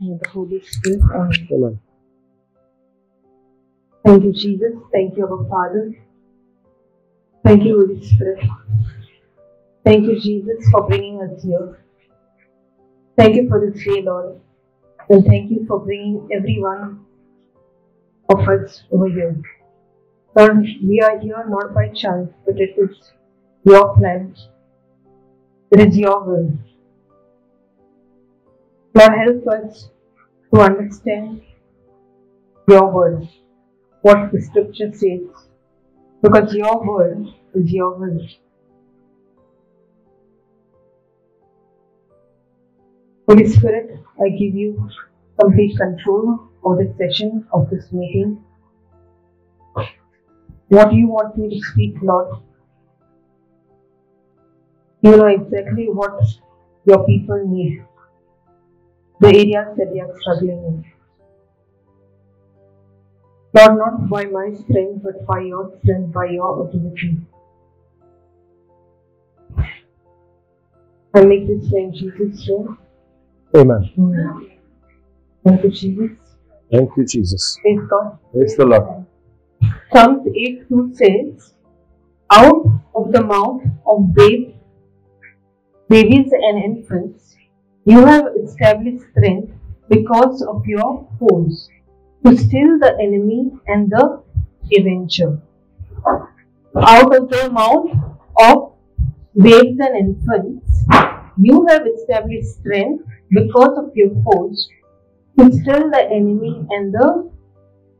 and of the Holy Spirit. Amen. Amen. Thank you, Jesus. Thank you, our Father. Thank you, Holy Spirit. Thank you, Jesus, for bringing us here. Thank you for this day, Lord. And thank you for bringing every one of us over here. Lord, we are here not by chance, but it is your plan. It is your will. Lord, help us to understand your word, what the scripture says, because your word is your will. Holy Spirit, I give you complete control of this session, of this meeting. What do you want me to speak, Lord? You know exactly what your people need, the areas that they are struggling in. Lord, not by my strength, but by your strength, by your ability. I make this prayer in Jesus' name. Amen. Amen. Thank you, Jesus. Thank you, Jesus. Praise God. Praise the Lord. Psalms 8:2 says, out of the mouth of babies and infants, you have established strength because of your foes, to still the enemy and the avenger. Out of the mouth of babes and infants, you have established strength because of your foes, to still the enemy and the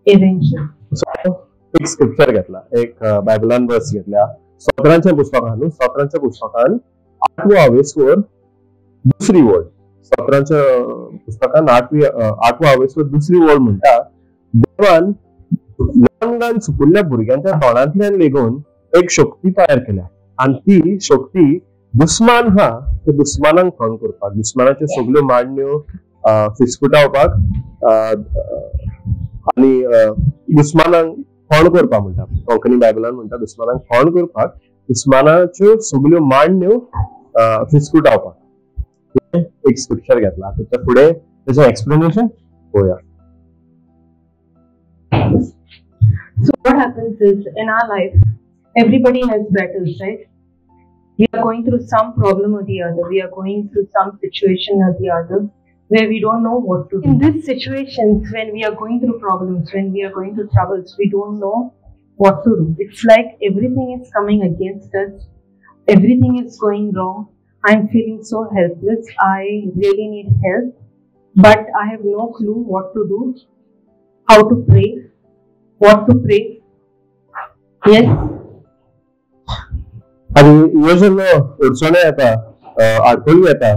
avenger. So, एक scripture घेतला, एक बायबलान वर्स घेतल्या, स्तोत्रांच्या पुस्तकान, न्हू, स्तोत्रांच्या पुस्तकान आठवो आवेसवर दुसरी वळ, स्तोत्रांच्या पुस्तकान आठवो आवेसवर दुसरी वळ म्हणटा, देवान ल्हान ल्हान सुकुल्ल्या भुरग्यांच्या तोंडांतल्यान लेगून एक शक्ती तयार केल्या आनी ती शक्ती दुस्मान हा ते दुस्मानांक खण करपाक, दुस्मानाच्यो सगल्यो मांडण्यो फिसकुटावपाक आनी दुस्मानांक खण करपाक म्हणटा. कोंकणी बायबलान म्हणटा दुस्मानांक खण करपाक, दुस्मानाच्यो सगल्यो मांडण्यो फिसकुटावपाक. एक स्क्रिप्चर घेतला, त्याच्या फुडें तेचें एक्सप्लेनेशन पळोवया. So what happens is, in our life, everybody has battles, right? We are going through some problem or the other. We are going through some situation or the other where we don't know what to do. In these situations, when we are going through problems, when we are going through troubles, we don't know what to do. It's like everything is coming against us. Everything is going wrong. I'm feeling so helpless. I really need help, but I have no clue what to do, how to pray, what to pray. Yes. आनी ह्यो जेन्ना अडचण्यो येता, आडखळी येता,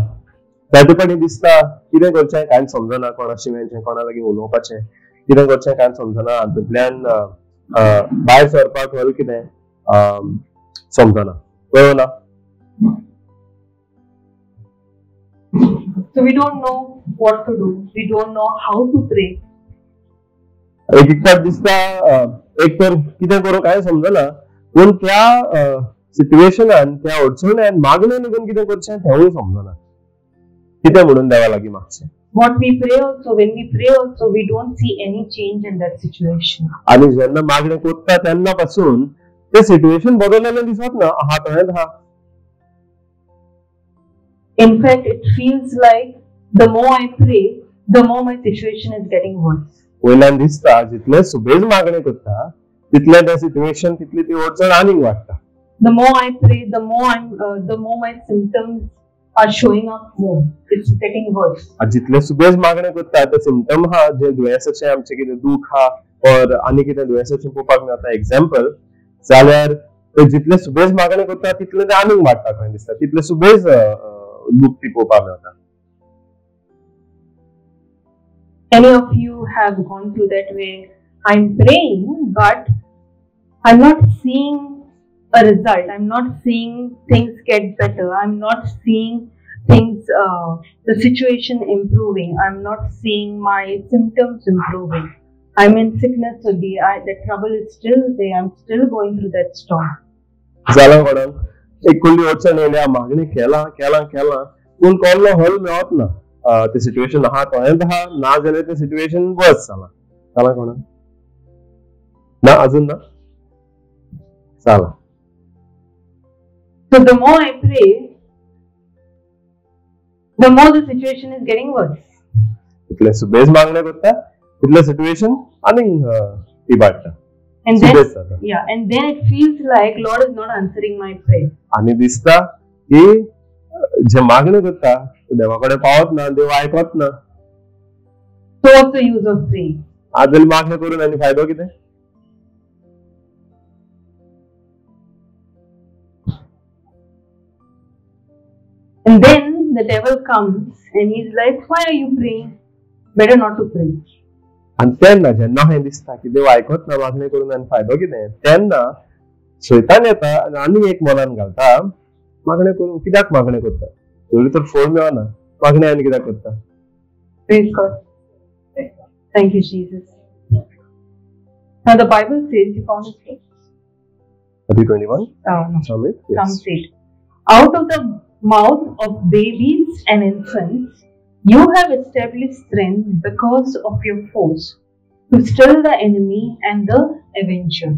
त्या ठिकाणी दिसता कितें करचें कांय समजना, कोणाशी मेळचें, कोणा लागीं उलोवपाचें, कितें करचें कांय समजना, हातूंतल्यान भायर सरपाक हल कितें समजना, कळना. So we don't know what to do. We don't know how to pray. एक एक फावट दिसता एक तर कितें करूं कांय समजना, पूण त्या सिट्युएशनान, त्या अडचण्यान मागणें निघून कितें करचें तेंवूय समजना, कितें म्हणून देवा लागीं मागचें. What we pray also, when we pray also, we don't see any change in that situation. आनी जेन्ना मागणें करता तेन्ना पासून तें सिट्युएशन बदललेलें दिसत ना, आहा तहेंच आहा. In fact, it feels like the more I pray, the more my situation is getting worse. वयल्यान दिसता जितलें सुबेज मागणें करता तितलें तें सिट्युएशन, तितली ती अडचण आनीक वाडटा. The more I pray, the more my symptoms are showing up more. It's getting worse. जितले सुबेज मागणें करता ते सिम्टम हा जे दुयेंसाचें आमचें कितें दूख हा और आनी कितें दुयेंसाचें पळोवपाक मेळटा एग्जाम्पल, जाल्यार ते जितले सुबेज मागणें करता तितलें तें आनीक वाडटा खंय दिसता, तितले सुबेज दूख ती पळोवपाक मेळटा. Any of you have gone through that way? I'm praying, but I'm not seeing a result. I'm not seeing things get better. I'm not seeing things, the situation improving. I'm not seeing my symptoms improving. I'm in sickness only. The trouble is still there. I'm still going through that storm. जाला कोणाक एक कुल्ली अडचण येयल्या, मागणी केला केला केला, पूण कोल्लो हल मेळत ना. ते सिट्युएशन आहा तोहेंच आहा, ना जाल्यार तें सिट्युएशन वर्स जालां. जालां कोणा ना अजून ना जालां. So the more I pray, the more the situation is getting worse. तितले सुबेज मागणें करता तितलें सिट्युएशन आनीक इबाडटा. And then, yeah, and then it feels like Lord is not answering my prayer. आनी दिसता की जे मागणें करता देवा कडेन पावत ना, देव आयकत ना. So what's the use of praying? आज जाल्यार मागणें करून आनी फायदो कितें? And then the devil comes and he's like, why are you praying? Better not to pray. आनी तेन्ना जेन्ना हें दिसता की देव आयकत ना मागणें करून आनी फायदो कितें, तेन्ना शैतान येता आनी आनीक एक मनान घालता, मागणें करून कित्याक मागणें करता, जरी तर फळ मेळना मागणें आनी कित्याक करता. Praise God. Thank you, Jesus. Now the Bible says, you found it? 21? No. Psalm 8? Yes. Psalm 8. Out of the mouth of babies and infants, you have established strength because of your force to still the enemy and the avenger.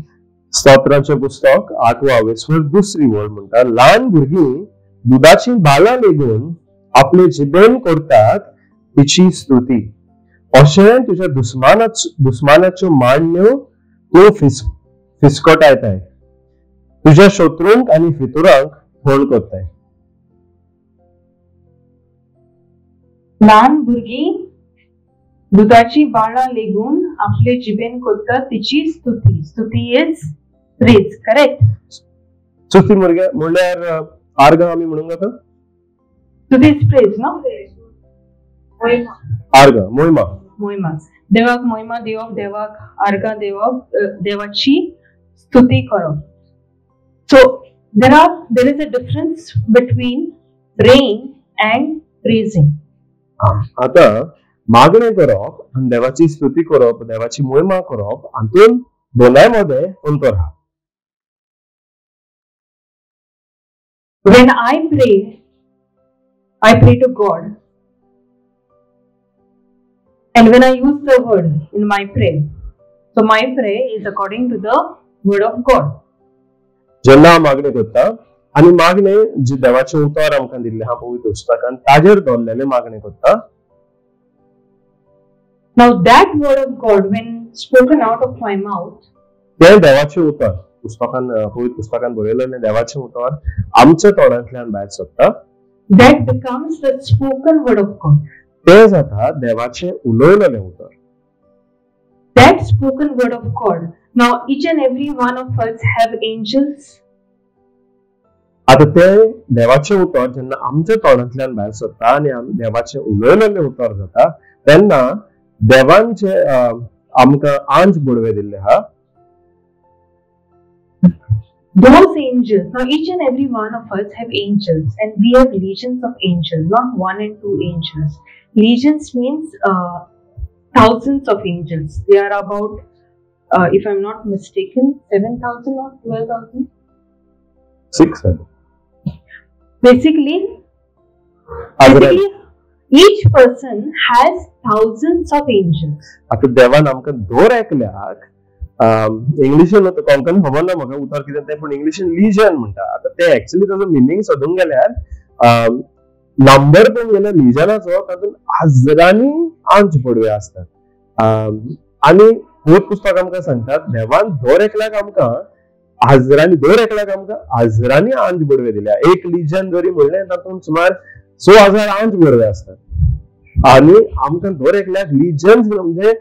स्तोत्राचें पुस्तक 8वो आवेसवर दुसरी वळ म्हणटा, ल्हान भुरगीं दुदाची बालां लेगून आपले जिबेन करतात तिची स्तुती, अशें तुज्या दुस्मानाच्यो मांडण्यो तूं फिस्कटायताय, तुज्या शत्रूंक आनी फितुरांक थोंड करताय. ल्हान भुरगीं दुदाची बाळां लेगून आपले जिबेन करतात तिची स्तुती. स्तुती is praise, correct? स्तुती म्हणल्यार आर्गां आमी म्हणूंक जाता? स्तुती is praise, नो? आर्गां, मोहिमा. मोहिमा, देवाक मोहिमा दिवप, देवाक आर्गां दिवप, देवाची स्तुती करप. So there is a difference between praying and praising. आतां मागणें करप आनी देवाची स्तुती करप, देवाची मोहिमा करप हातूंत दोनाय मदें अंतर आहा. When I pray, I pray to God. And when I use the word in my prayer, so my prayer is according to the word of God. जेन्ना हांव मागणें करता आनी मागणें जी देवाचें उतर आमकां दिल्लें आहा पवित्र पुस्तकान ताजेर दवरलेलें मागणें करता. Now that word of God, when spoken out of my mouth, तें देवाचें उतर पुस्तकान पवित्र पुस्तकान बरयलेलें देवाचें उतर आमच्या तोंडांतल्यान भायर सरता. That becomes the spoken word of God. तें जाता देवाचें उलयलेलें उतर. That spoken word of God. Now each and every one of us have angels. आतां तें देवाचें उतर जेन्ना आमच्या तोंडांतल्यान भायर सरता आनी देवाचें उलयलेलें उतर जाता तेन्ना देवान जे आमकां आंज बडवे दिल्ले आहा, those angels. Now each and every one of us have angels, and we have legions of angels, not one and two angels. Legions means thousands of angels. They are about, if I'm not mistaken, 7,000 or 12,000? 6,000. Basically, each person has thousands of angels. आतां देवान आमकां दर एकल्याक इंग्लिशीन कोंकणी खबर ना म्हाका उतर कितें तें, पूण इंग्लिशीन लिजन म्हणटा. आतां तें एक्चुअली ताजो मिनींग सोदूंक गेल्यार नंबर पळोवंक गेल्यार लिजनाचो तातूंत हजारांनी आंच पडवे आसतात. आनी होच पुस्तक आमकां सांगतात देवान दर एकल्याक आमकां हजारांनी, दर एकल्याक आमकां हजारांनी आंच बडवे दिल्या. एक लिजन जरी म्हणलें तातूंत सुमार 6,000 आंच बडवे आसतात. आनी आमकां दर एकल्याक लिजन्स म्हणजे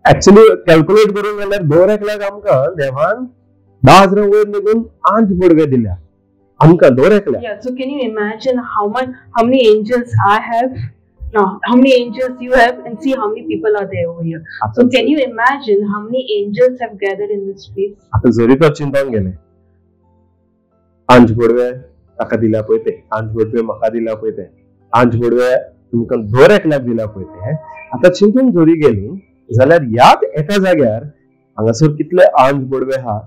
एक्चुअली कॅल्क्युलेट करूंक जाल्यार दर एकल्याक आमकां देवान 10,000 वयर लेगून आंच बडवे दिल्या आमकां दर एकल्याक. Yeah, so can you imagine how many angels I have? Now, how many angels you have, and see how many people are there over here. So can you imagine how many angels have gathered in this place? आतां जरी तर चिंतून गेले आंज बडवे ताका दिल्या पळय ते, आंज बडवे म्हाका दिल्या पळय ते, आंज बडवे तुमकां दर एकल्याक दिल्या पळय ते. आतां चिंतून जरी गेली जाल्यार ह्याच एका जाग्यार हांगासर कितले आंज बडवे आहा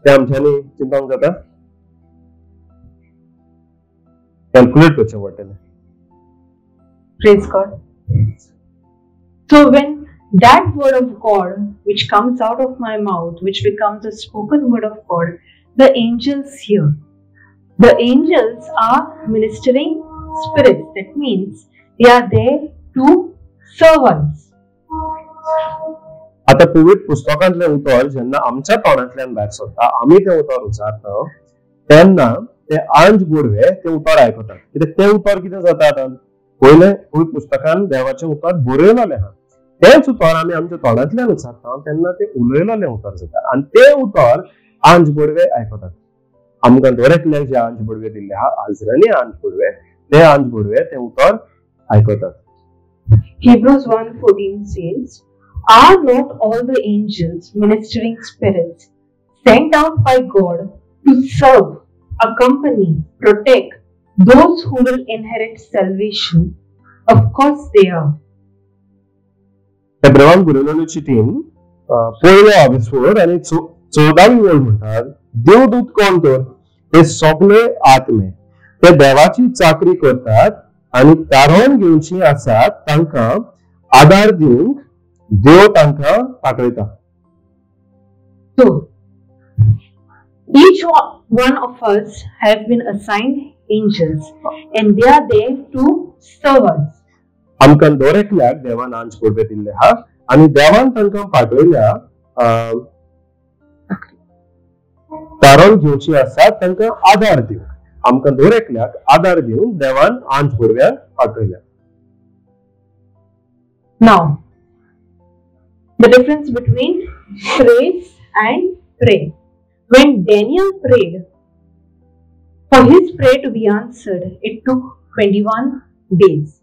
ते आमच्यांनी चिंतूंक जाता, कॅल्क्युलेट करचें पडटलें. Praise God. So when that word of God which comes out of my mouth, which becomes a spoken word of God, the angels hear. The angels are ministering spirits. That means they are there to serve us. आता पवित्र पुस्तकांतलें उतर जेन्ना आमच्या तोंडांतल्यान भायर सरता, आमी तें उतर उच्चारता तेन्ना ते आंज बोडवे तें उतर आयकतात. कित्याक तें उतर कितें जाता आतां पयलें पवित्र पुस्तकान देवाचें उतर बरयलेलें आहा, तेंच उतर आमी आमच्या तोंडांतल्यान उच्चारता तेन्ना तें उलयलेलें उतर जाता आनी तें उतर आंज बोडवे आयकतात. आमकां दर एकल्याक जे आंज बोडवे दिल्ले आहा, आजरांनी आंज बोडवे, ते आंज बोडवे तें उतर आयकतात. Hebrews 1:14 says, Are not all the angels ministering spirits sent out by God to serve, accompany, protect those who will inherit salvation? Of course they are. एब्रावान बरयलेले चिटीन पयलो आविस्वर आनी 14वी वळ म्हणटात, देवदूत कोण तर ते सगळे आत्मे, ते देवाची चाकरी करतात आनी तारण घेवची आसात तांकां आदार दिवंक देव तांकां पाठयता. So each one of us have been assigned angels and they are there to serve us. आमकां दर एकल्याक देवान आंज बोडवे दिल्ले आहा आनी देवान तांकां पाठयल्या तारण घेवची आसा तांकां आदार दिवंक. आमकां दर एकल्याक आदार दिवंक देवान आंज बोडव्यांक पाठयल्या. Now, the difference between praise and pray. When Daniel prayed, for his prayer to be answered, it took 21 days.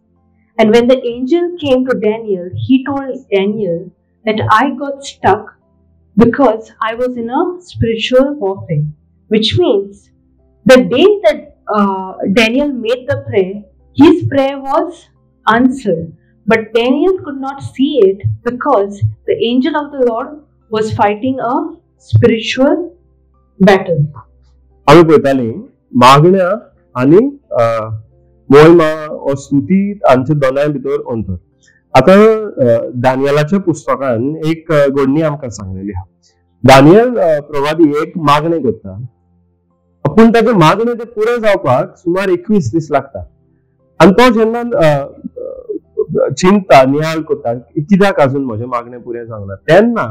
And when the angel came to Daniel, he told Daniel that I got stuck because I was in a spiritual warfare, which means the day that Daniel made the prayer, his prayer was answered. But Daniel could not see it because the angel of the Lord was fighting a spiritual battle. आमी पळयताली मागण्या आनी मोहिमा ओ स्तुती हांचे दोनाय भितर अंतर. आतां दानियलाच्या पुस्तकान एक घडणी आमकां सांगलेली आहा. दानियल प्रवादी एक मागणें करता, पूण ताचें मागणें तें पुरें जावपाक सुमार 21 दीस लागता. आनी तो जेन्ना चिंता नियाळ करता कित्याक अजून म्हजें मागणें पुरें जावंक ना, तेन्ना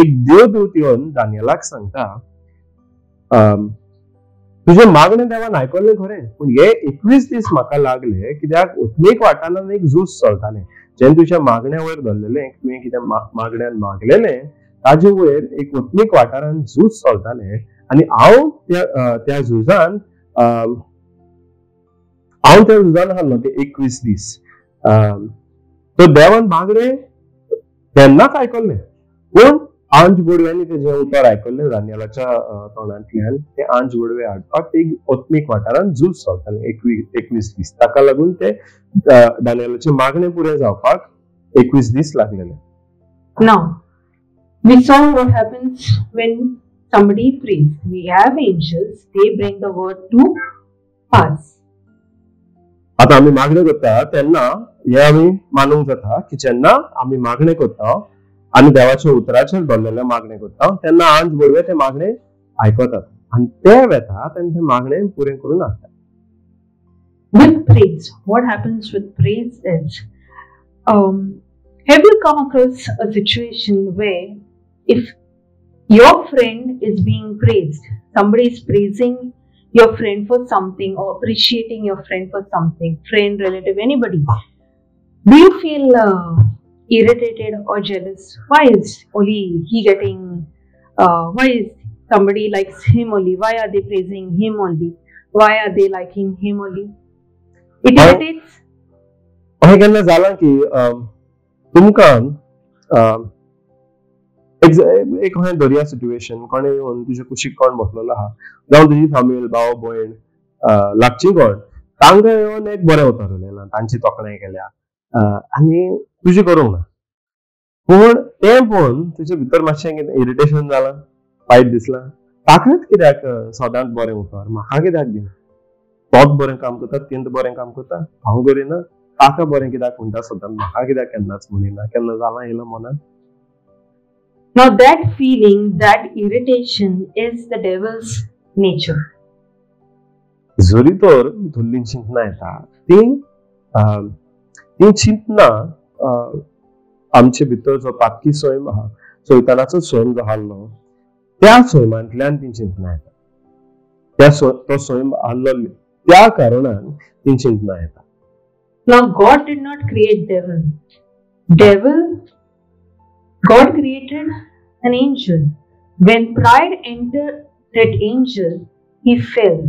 एक देवदूत येवन दानियलाक सांगता, तुजें मागणें देवान आयकल्लें खरें, पूण हे 21 दीस म्हाका लागले कित्याक उत्मेक वाठारान एक झूज चलतालें. जेन्ना तुज्या मागण्या वयर धरलेलें, तुवें कितें मागण्यान मागलेलें ताजे वयर एक उत्मेक वाठारान झूज चलतालें आनी हांव त्या झुजान हाडलो ते 21 दीस. तो देवान मागणें तेन्नाच आयकल्लें, पूण आंज बोडव्यांनी तेजें उतर आयकल्लें दानियलाच्या तोंडांतल्यान, ते आंज बोडवे हाडपाक ते आत्मीक वाठारान झूज चलतालें 21 दीस. ताका लागून ते दानियलाचें मागणें पुरें जावपाक 21 दीस लागलेले. Now, we saw what happens when somebody prays. We have angels, they bring the word to pass. आतां आमी मागणें करता तेन्ना हें आमी मानूंक जाता की जेन्ना आमी मागणें करता आनी देवाच्या उतराचेर धरलेलें मागणें करता तेन्ना आंज बोडवे तें मागणें आयकतात आनी ते वेतात आनी तें मागणें पुरें करून हाडटात. With praise, what happens with praise is, have you come across a situation where if your friend is being praised, somebody is praising your friend for something or appreciating your friend for something, friend, relative, anybody, do you feel irritated or jealous? Why is only he getting, why is somebody likes him only? Why are they praising him only? Why are they liking him only? It irritates. अशें केन्ना जालां की तुमकां एक अशें दर्या situation, कोणें येवन तुजे कुशीक कोण बसलेलो आहा, जावं तुजी फामील, भाव भयण, लागची कोण, तांकां येवन एक बरें उतर उलयलां, तांची तोखणाय केल्या आनी तुजें करूंक ना, पूण तें पळोवन तुजे भितर मातशें कितें इरिटेशन जालां, वायट दिसलां, ताकाच कित्याक सदांच बरें उतर, म्हाका कित्याक दिना, तोच बरें काम करता, तें बरें काम करता, हांव करिना, ताका बरें कित्याक म्हणटा सदां, म्हाका कित्याक केन्नाच म्हणिना, केन्ना जालां येयलां मनान? Now that feeling, that irritation is the devil's nature. जरी तर धुल्लीं चिंतना येता ती ती चिंतना आमचे भितर जो पातकी सैम आहा, सैतानाचो सैम जो आहलो त्या सैमांतल्यान ती चिंतना येता. त्या तो सैम आहलो त्या कारणान ती चिंतना येता. Now God did not create devil. Devil, God created an angel. When pride entered that angel, he fell,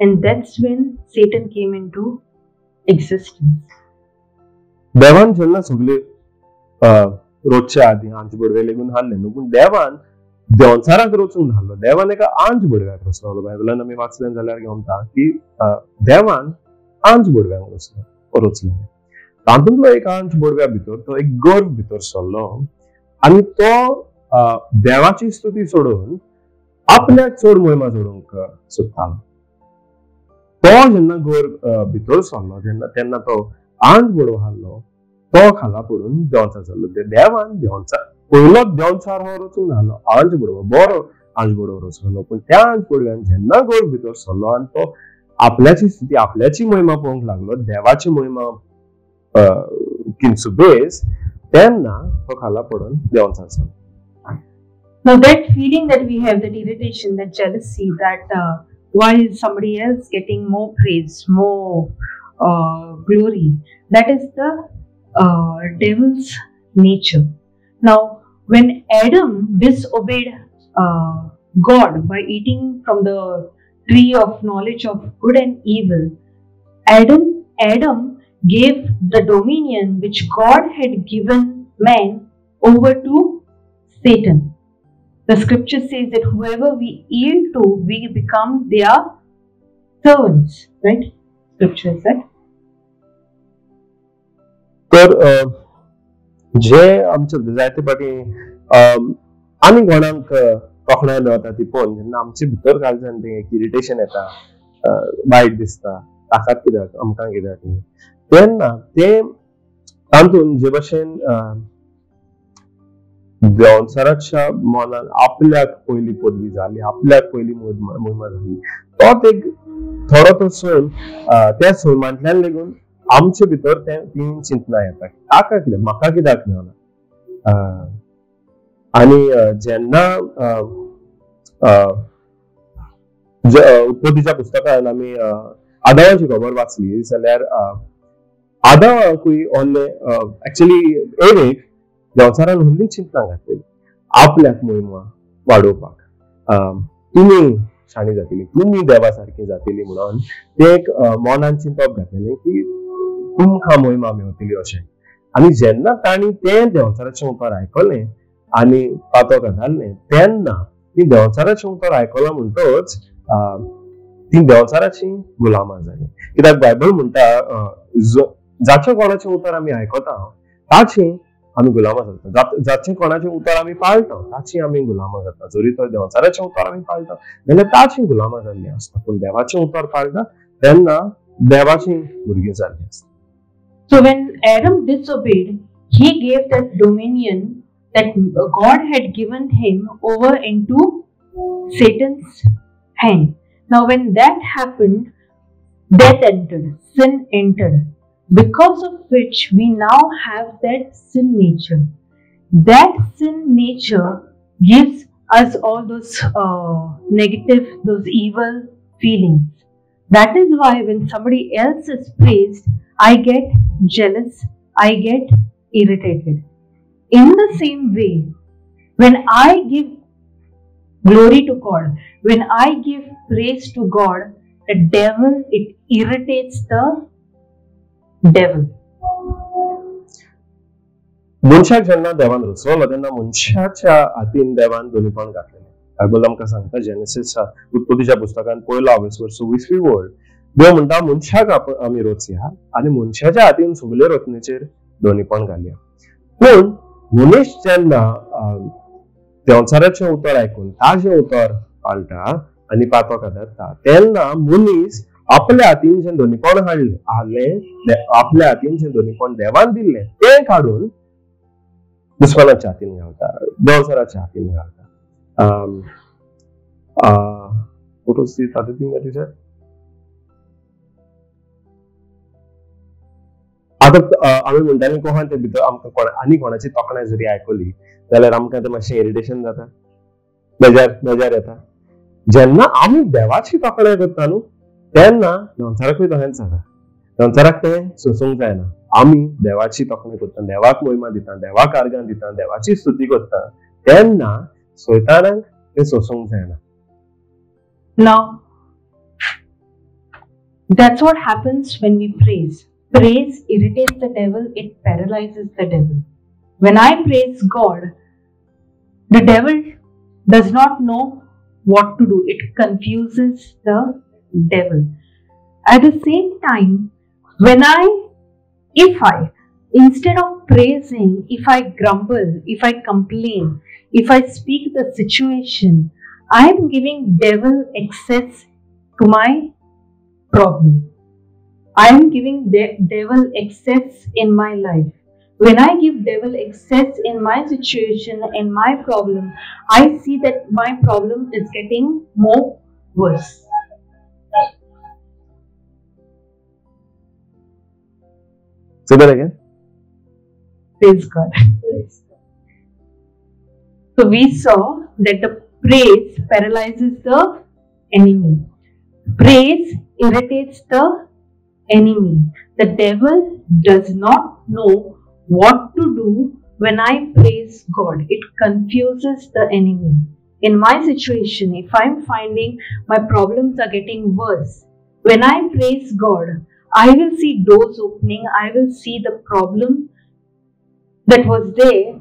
and that's when Satan came into existence. देवान जेन्ना सगळे रोजच्या आदी आंच बडवे लेगून हाडले न्हू, पूण देवान देंवचाराक रचून हाडलो. देवान एका आंच बडव्याक रचलो. बायबलान आमी वाचलें जाल्यार घेवता की देवान आंच बडव्यांक रचलो रचले. तातूंतलो एक आंच बडव्या भितर तो एक गर्व भितर सरलो आनी तो देवाची स्तुती सोडून आपल्याक चड मोहिमा जोडूंक सोदतालो. तो जेन्ना गर्व भितर सरलो जेन्ना तेन्ना तो आंच बडवो हाडलो, तो खाला पडून देंवचार जालो. देवान देंवचार पयलो देंवचार हो रचून हाडलो, आंच बडवो बरो आंच बडवो रचलो. पूण त्या आंच बडव्यान जेन्ना गर्व भितर सरलो आनी तो आपल्याची स्थिती आपल्याची महिमा पळोवंक लागलो, देवाची महिमा किंसुबेस, तेन्ना तो खाला पडून देंवचार जालो. Now that feeling that we have, that irritation, that jealousy, that why is somebody else getting more praise, more glory, that is the devil's nature. Now when Adam disobeyed God by eating from the tree of knowledge of good and evil, Adam gave the dominion which God had given man over to Satan. The scripture says that whoever we yield to, we become their servants, right? Scripture is that. तर जे आमचे जायते फावटी आनी कोणाक तोखणाय मेळटा ती पळोवन जेन्ना आमचे भितर काळजान तें एक इरिटेशन येता, वायट दिसता, ताकात कित्याक आमकां कित्याक न्ही, तेन्ना तें तातूंत जे भशेन देंवचाराच्या मनान आपल्याक पयली पदवी जाली, आपल्याक पयली मोहिमा जाली, तो एक थोडो तो सैम त्या सैमांतल्यान लेगून आमचे भितर तें ती चिंतना येता, ताका कित्याक म्हाका कित्याक मेळना. आनी जेन्ना उत्पत्तीच्या पुस्तकान आमी आदावाची खबर वाचली जाल्यार आदावाकूय ओन्ने एक्चुअली एक देंवचारान व्हडली चिंतना घातली आपल्याक मोहिमा वाडोवपाक, तुमी शाणी जातली, तुमी देवा सारकी जातली म्हणून ते एक मनान चिंतप घातलेलें की तुमकां मोहिमा मेवतली अशें. आनी जेन्ना तांणी तें देंवचाराचें उतर आयकलें आनी पातक घातलें तेन्ना ती देंवचाराचें उतर आयकलां म्हणटच ती देंवचाराची गुलामां जाली. कित्याक बायबल म्हणटा जाचें कोणाचें उतर आमी आयकता ताची आमी गुलामां जाता, जाचें कोणाचें उतर आमी पाळटा ताची आमी गुलामां जाता. जरी तर देंवचाराचें उतर आमी पाळटा जाल्यार ताची गुलामां जाल्लीं आसता, पूण देवाचें उतर पाळटा तेन्ना देवाची भुरगीं जाल्लीं आसता. So when Adam disobeyed, he gave that dominion that God had given him over into Satan's hand. Now when that happened, death entered, sin entered, because of which we now have that sin nature. That sin nature gives us all those negative, those evil feelings. That is why when somebody else is praised, I get jealous, I get irritated. In the same way, when I give glory to God, when I give praise to God, the devil, it irritates the devil. मनशाक जेन्ना देवान रचलो तेन्ना मनशाच्या हातीन देवान दोनीपण घातलेलें. Bible आमकां सांगता जेनेसिस उत्पत्तीच्या पुस्तकान पयलो हावेसवर 26वी वळ देव म्हणटा मनशाक आमी रचया आनी मनशाच्या हातीन सगळे रचनेचेर दोनीपण घालया. पूण मनीस जेन्ना देंवचाराचें उतर आयकून ताजें उतर पाळटा आनी पातक आदारता तेन्ना मनीस आपल्या हातीन जें धनीपण हाडलें आहलें, आपल्या हातीन जें धनीपण देवान दिल्लें तें काडून दुस्मानाच्या हातीन घालता, देवसराच्या हातीन घालता. What was the other thing that you said? आतां आमी म्हणटाली कोहान ते भितर आमकां आनी कोणाची तोखणाय जरी आयकली जाल्यार आमकां तें मातशें इरिटेशन जाता, बेजार बेजार येता. जेन्ना आमी देवाची तोखणाय करता न्हू तेन्ना संवसाराकूय तशेंच जाता. संवसाराक तें सोंसूंक जायना. आमी देवाची तोखणाय करता, देवाक मोहिमा दिता, देवाक आर्गां दिता, देवाची स्तुती करता, तेन्ना सैतानाक तें सोंसूंक जायना. Now, that's what happens when we praise. Praise irritates the devil, it paralyzes the devil. When I praise God, the devil does not know what to do. It confuses the devil. At the same time, if I, instead of praising, if I grumble, if I complain, if I speak the situation, I am giving devil access to my problem. I am giving devil access in my life. When I give devil access in my situation, in my problem, I see that my problem is getting more worse. Say that again. Praise God. So we saw that the praise paralyzes the enemy. Praise irritates the enemy. The devil does not know what to do when I praise God. It confuses the enemy. In my situation, if I'm finding my problems are getting worse, when I praise God, I will see doors opening. I will see the problem that was there,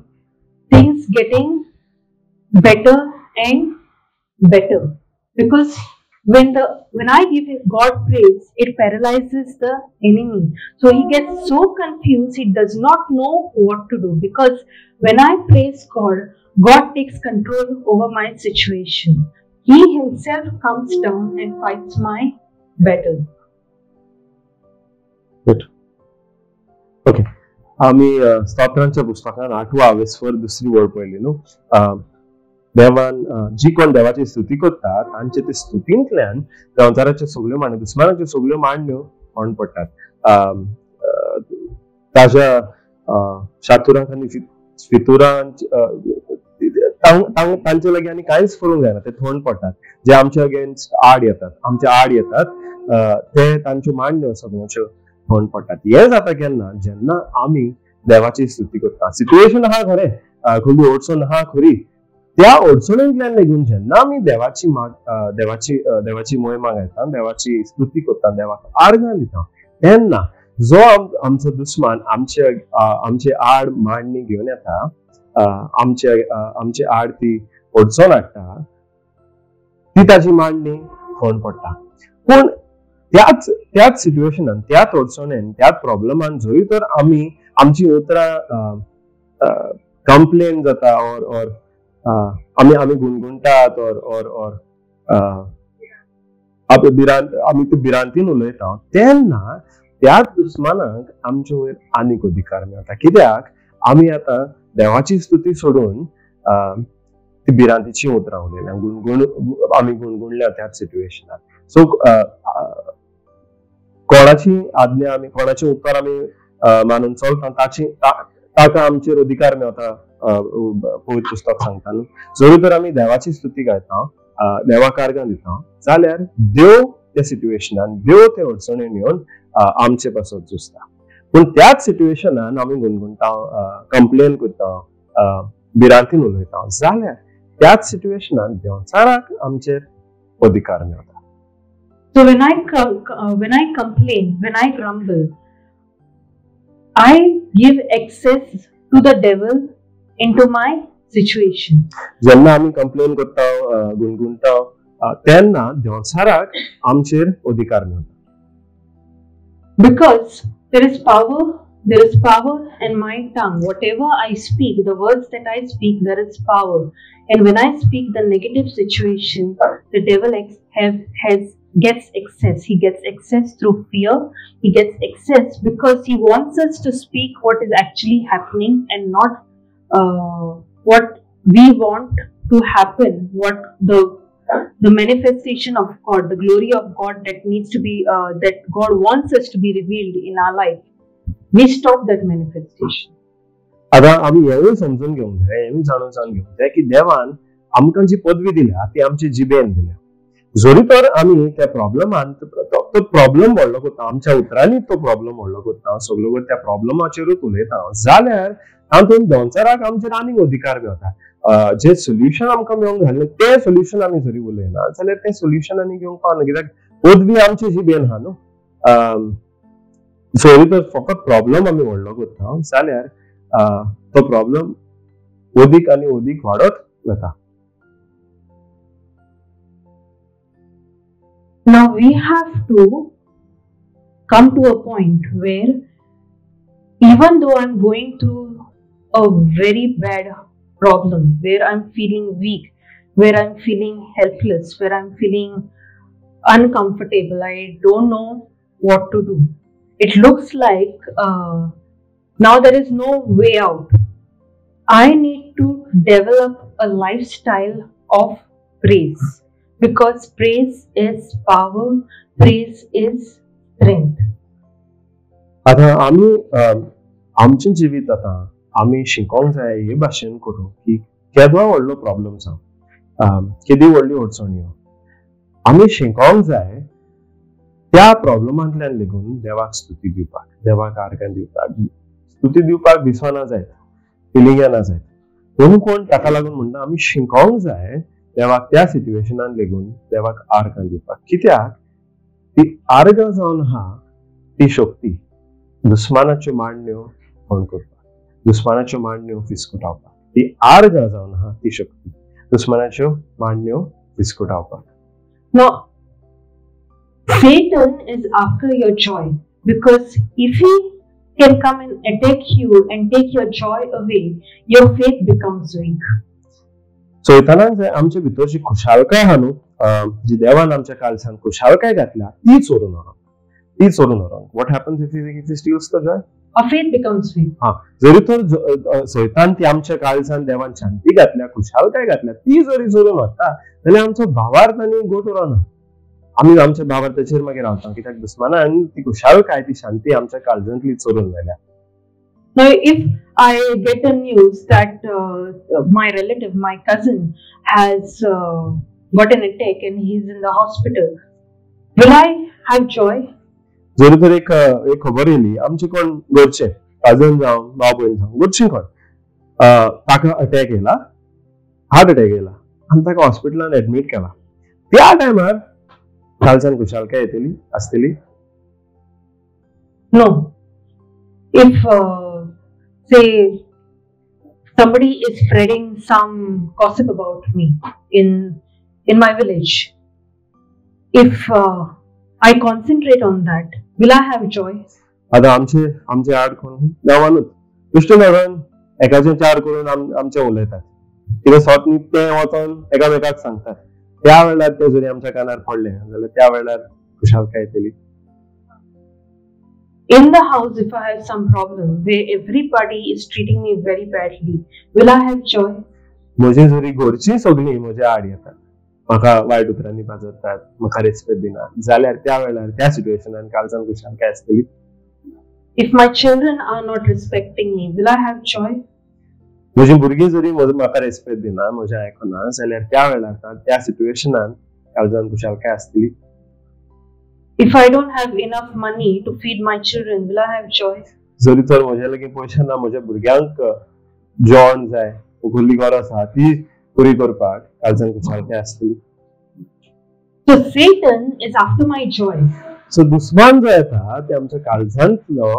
things getting better and better. Because when I give God praise, it paralyzes the enemy. So he gets so confused, he does not know what to do. Because when I praise God, God takes control over my situation. He himself comes down and fights my battle. Good. Okay. आमी स्तोत्रांच्या पुस्तकान 8वो आवेस्वर दुसरी वळ पळयली न्हू. देवान जी कोण देवाची स्तुती करता तांचे ते स्तुतींतल्यान संवसाराच्यो सगल्यो मांडण्यो, दुस्मानाच्यो सगल्यो मांडण्यो कोण पडटात. ताज्या शातुरांक आनी फितुरांक तांचे लागीं आनी कांयच करूंक जायना, ते थंड पडटात. जे आमच्या अगेन्स्ट आड येतात, आमच्या आड येतात, ते तांच्यो मांडण्यो सगळ्यांच्यो थंड पडटात. हें जाता केन्ना? जेन्ना आमी देवाची स्तुती करता. सिट्युएशन आहा खरें, खंय अडचण आहा खरी, त्या अडचणींतल्यान लेगून जेन्ना आमी देवाची देवाची देवाची मोहिमा गायता, देवाची स्तुती करता, देवाक आर्गां दिता, तेन्ना जो आमचो दुस्मान आमचे आमचे आड मांडणी घेवन येता, आमचे आमचे आड ती अडचण हाडटा, ती ताजी मांडणी थंड पडटा. पूण त्याच त्याच सिट्युएशनान, त्याच अडचणेन, त्याच प्रॉब्लमान जरी तर आमी आमची उतरां कंप्लेन जाता ऑर ऑर आमी आमी गुणगुणटात ऑर ऑर ऑर आमी ते भिरांतीन उलयता, तेन्ना त्याच दुस्मानाक आमचे वयर आनीक अधिकार मेळटा. कित्याक आमी आतां देवाची स्तुती सोडून ती भिरांतीची उतरां उलयल्या, गुणगुण आमी गुणगुणल्या त्याच सिट्युएशनान. सो कोणाची आज्ञा आमी, कोणाचे उपकार आमी मानून चलता, ताची ताका आमचेर अधिकार मेळटा. पवित्र पुस्तक सांगता न्हू, जरी तर आमी देवाची स्तुती गायता, देवाक आर्गां दिता, जाल्यार देव त्या सिट्युएशनान, देव त्या अडचणीन येवन आमचे पासत झुजता. पूण त्याच सिट्युएशनान आमी गुणगुणटा, कंप्लेन करता, भिरांतीन उलयता, जाल्यार त्याच सिट्युएशनान देवचाराक आमचेर अधिकार मेळटा. So when I complain, when I grumble, I give access to the devil into my situation. जेन्ना आमी कंप्लेन करता, गुणगुणटा, तेन्ना देवचाराक आमचेर अधिकार मेळटा. Because there is power in my tongue. Whatever I speak, the words that I speak, there is power. And when I speak the negative situation, the devil has gets access. He gets access through fear. He gets access because he wants us to speak what is actually happening and not what we want to happen, what the manifestation of God, the glory of God that needs to be, that God wants us to be revealed in our life. We stop that manifestation. आतां आमी हेंवूय समजून घेवंक जाय, हेंवूय जाणून जावन घेवंक जाय की देवान आमकां जी पदवी दिल्या ती आमचे जिबेन दिल्या. जरी तर आमी त्या प्रॉब्लमान तो प्रॉब्लम व्हडलो करता, आमच्या उतरांनी तो प्रॉब्लम व्हडलो करता, सगलो त्या प्रॉब्लमाचेरूच उलयता जाल्यार तातूंत दोनचाराक आमचेर आनीक अधिकार मेळटा. जे सोल्युशन आमकां मेळोंक घालना तें सोल्युशन आमी जरी उलयना जाल्यार तें सोल्युशन आनी घेवंक पावना, कित्याक पदवी आमची जिबेन आहा न्हू. जरी तर फकत प्रॉब्लम आमी व्हडलो करता जाल्यार तो प्रॉब्लम अदीक आनी अदीक वाडत वता. Now we have to come to a point where even though I'm going through a very bad problem, where I'm feeling weak, where I'm feeling helpless, where I'm feeling uncomfortable, I don't know what to do. It looks like now there is no way out. I need to develop a lifestyle of praise, because praise is power, praise is strength. आतां आमी आमचें जिवीत आतां आमी शिकोंक जाय हे भाशेन करूं की केदो व्हडलो प्रॉब्लम जावं, केदी व्हडली अडचण येवं, आमी शिकोंक जाय त्या प्रॉब्लमांतल्यान लेगून देवाक स्तुती दिवपाक, देवाक आर्गां दिवपाक. स्तुती दिवपाक दिसना जायत, फिलींग येना जायत, म्हणून कोण ताका लागून म्हणटा आमी शिकोंक जाय देवाक त्या सिट्युएशनान लेगून देवाक आर्गां दिवपाक. कित्याक ती आर्गां जावन आहा ती शक्ती दुस्मानाच्यो मांडण्यो कोण करपाक, दुस्मानाच्यो मांडण्यो फिसकुटावपाक. ती आर्गां जावन आहा ती शक्ती दुस्मानाच्यो मांडण्यो फिसकुटावपाक. Now, Satan is after your joy, because if he can come and attack you and take your joy away, your faith becomes weak. सैतानान जे आमचे भितर जी खुशालकाय आहा न्हू, जी देवान आमच्या काळजान खुशालकाय घातल्या ती चोरून व्हरोंक, ती चोरून व्हरोंक. What happens if he steals the joy? Our faith becomes weak. हा, जरी तर सैतान ती आमच्या काळजान देवान शांती घातल्या, खुशालकाय घातल्या, ती जरी चोरून व्हरता जाल्यार आमचो भावार्थ आनी गोट उरना. आमी आमच्या भावार्थाचेर मागीर रावता, कित्याक दुस्मानान ती खुशालकाय, ती शांती आमच्या काळजांतली चोरून व्हेल्या. Now, if I get the news that my relative, my cousin, has got an attack and he's in the hospital, will I have joy? जरी तर एक खबर येयली आमचे कोण घरचे काजन जावं, भाव भयण जावं, घरची कोण ताका अटॅक येयला, हार्ट अटॅक येयला आनी ताका हॉस्पिटलान एडमीट केला, त्या टायमार काळजान खुशालकाय येतली आसतली? No. If say somebody is spreading some gossip about me in my village, if I concentrate on that, will I have joy? आतां आमचे आमचे आड कोण गांवानूच दुश्ट नगरान एकाचे चार करून आमचे उलयतात, कितें स्वत न्ही तें वचोन एकामेकाक सांगतात. त्या वेळार ते जरी आमच्या कानार पडले जाल्यार त्या वेळार खुशालकाय येतली? In the house, if I have some problem where everybody is treating me very badly, will I have joy? म्हजे जरी घरची सगळीं म्हज्या आड येतात, म्हाका वायट उतरांनी पाजरतात, म्हाका रेस्पेद दिना जाल्यार त्या वेळार त्या सिट्युएशनान काळजान खुशालकाय आसतली? If my children are not respecting me, will I have joy? म्हजी भुरगीं जरी म्हाका रेस्पेद दिना, म्हजें आयकना जाल्यार त्या वेळार त्या सिट्युएशनान काळजान खुशालकाय आसतली? If I don't have enough money to feed my children, will I have joy? जरी तर म्हज्या लागीं पयशे ना, म्हज्या भुरग्यांक जेवण जाय, उखल्ली गरज आहा ती पुरी करपाक काळजान खुशालकाय आसतली? So Satan is after my joy. So दुस्मान जो येता ते आमच्या काळजांतलो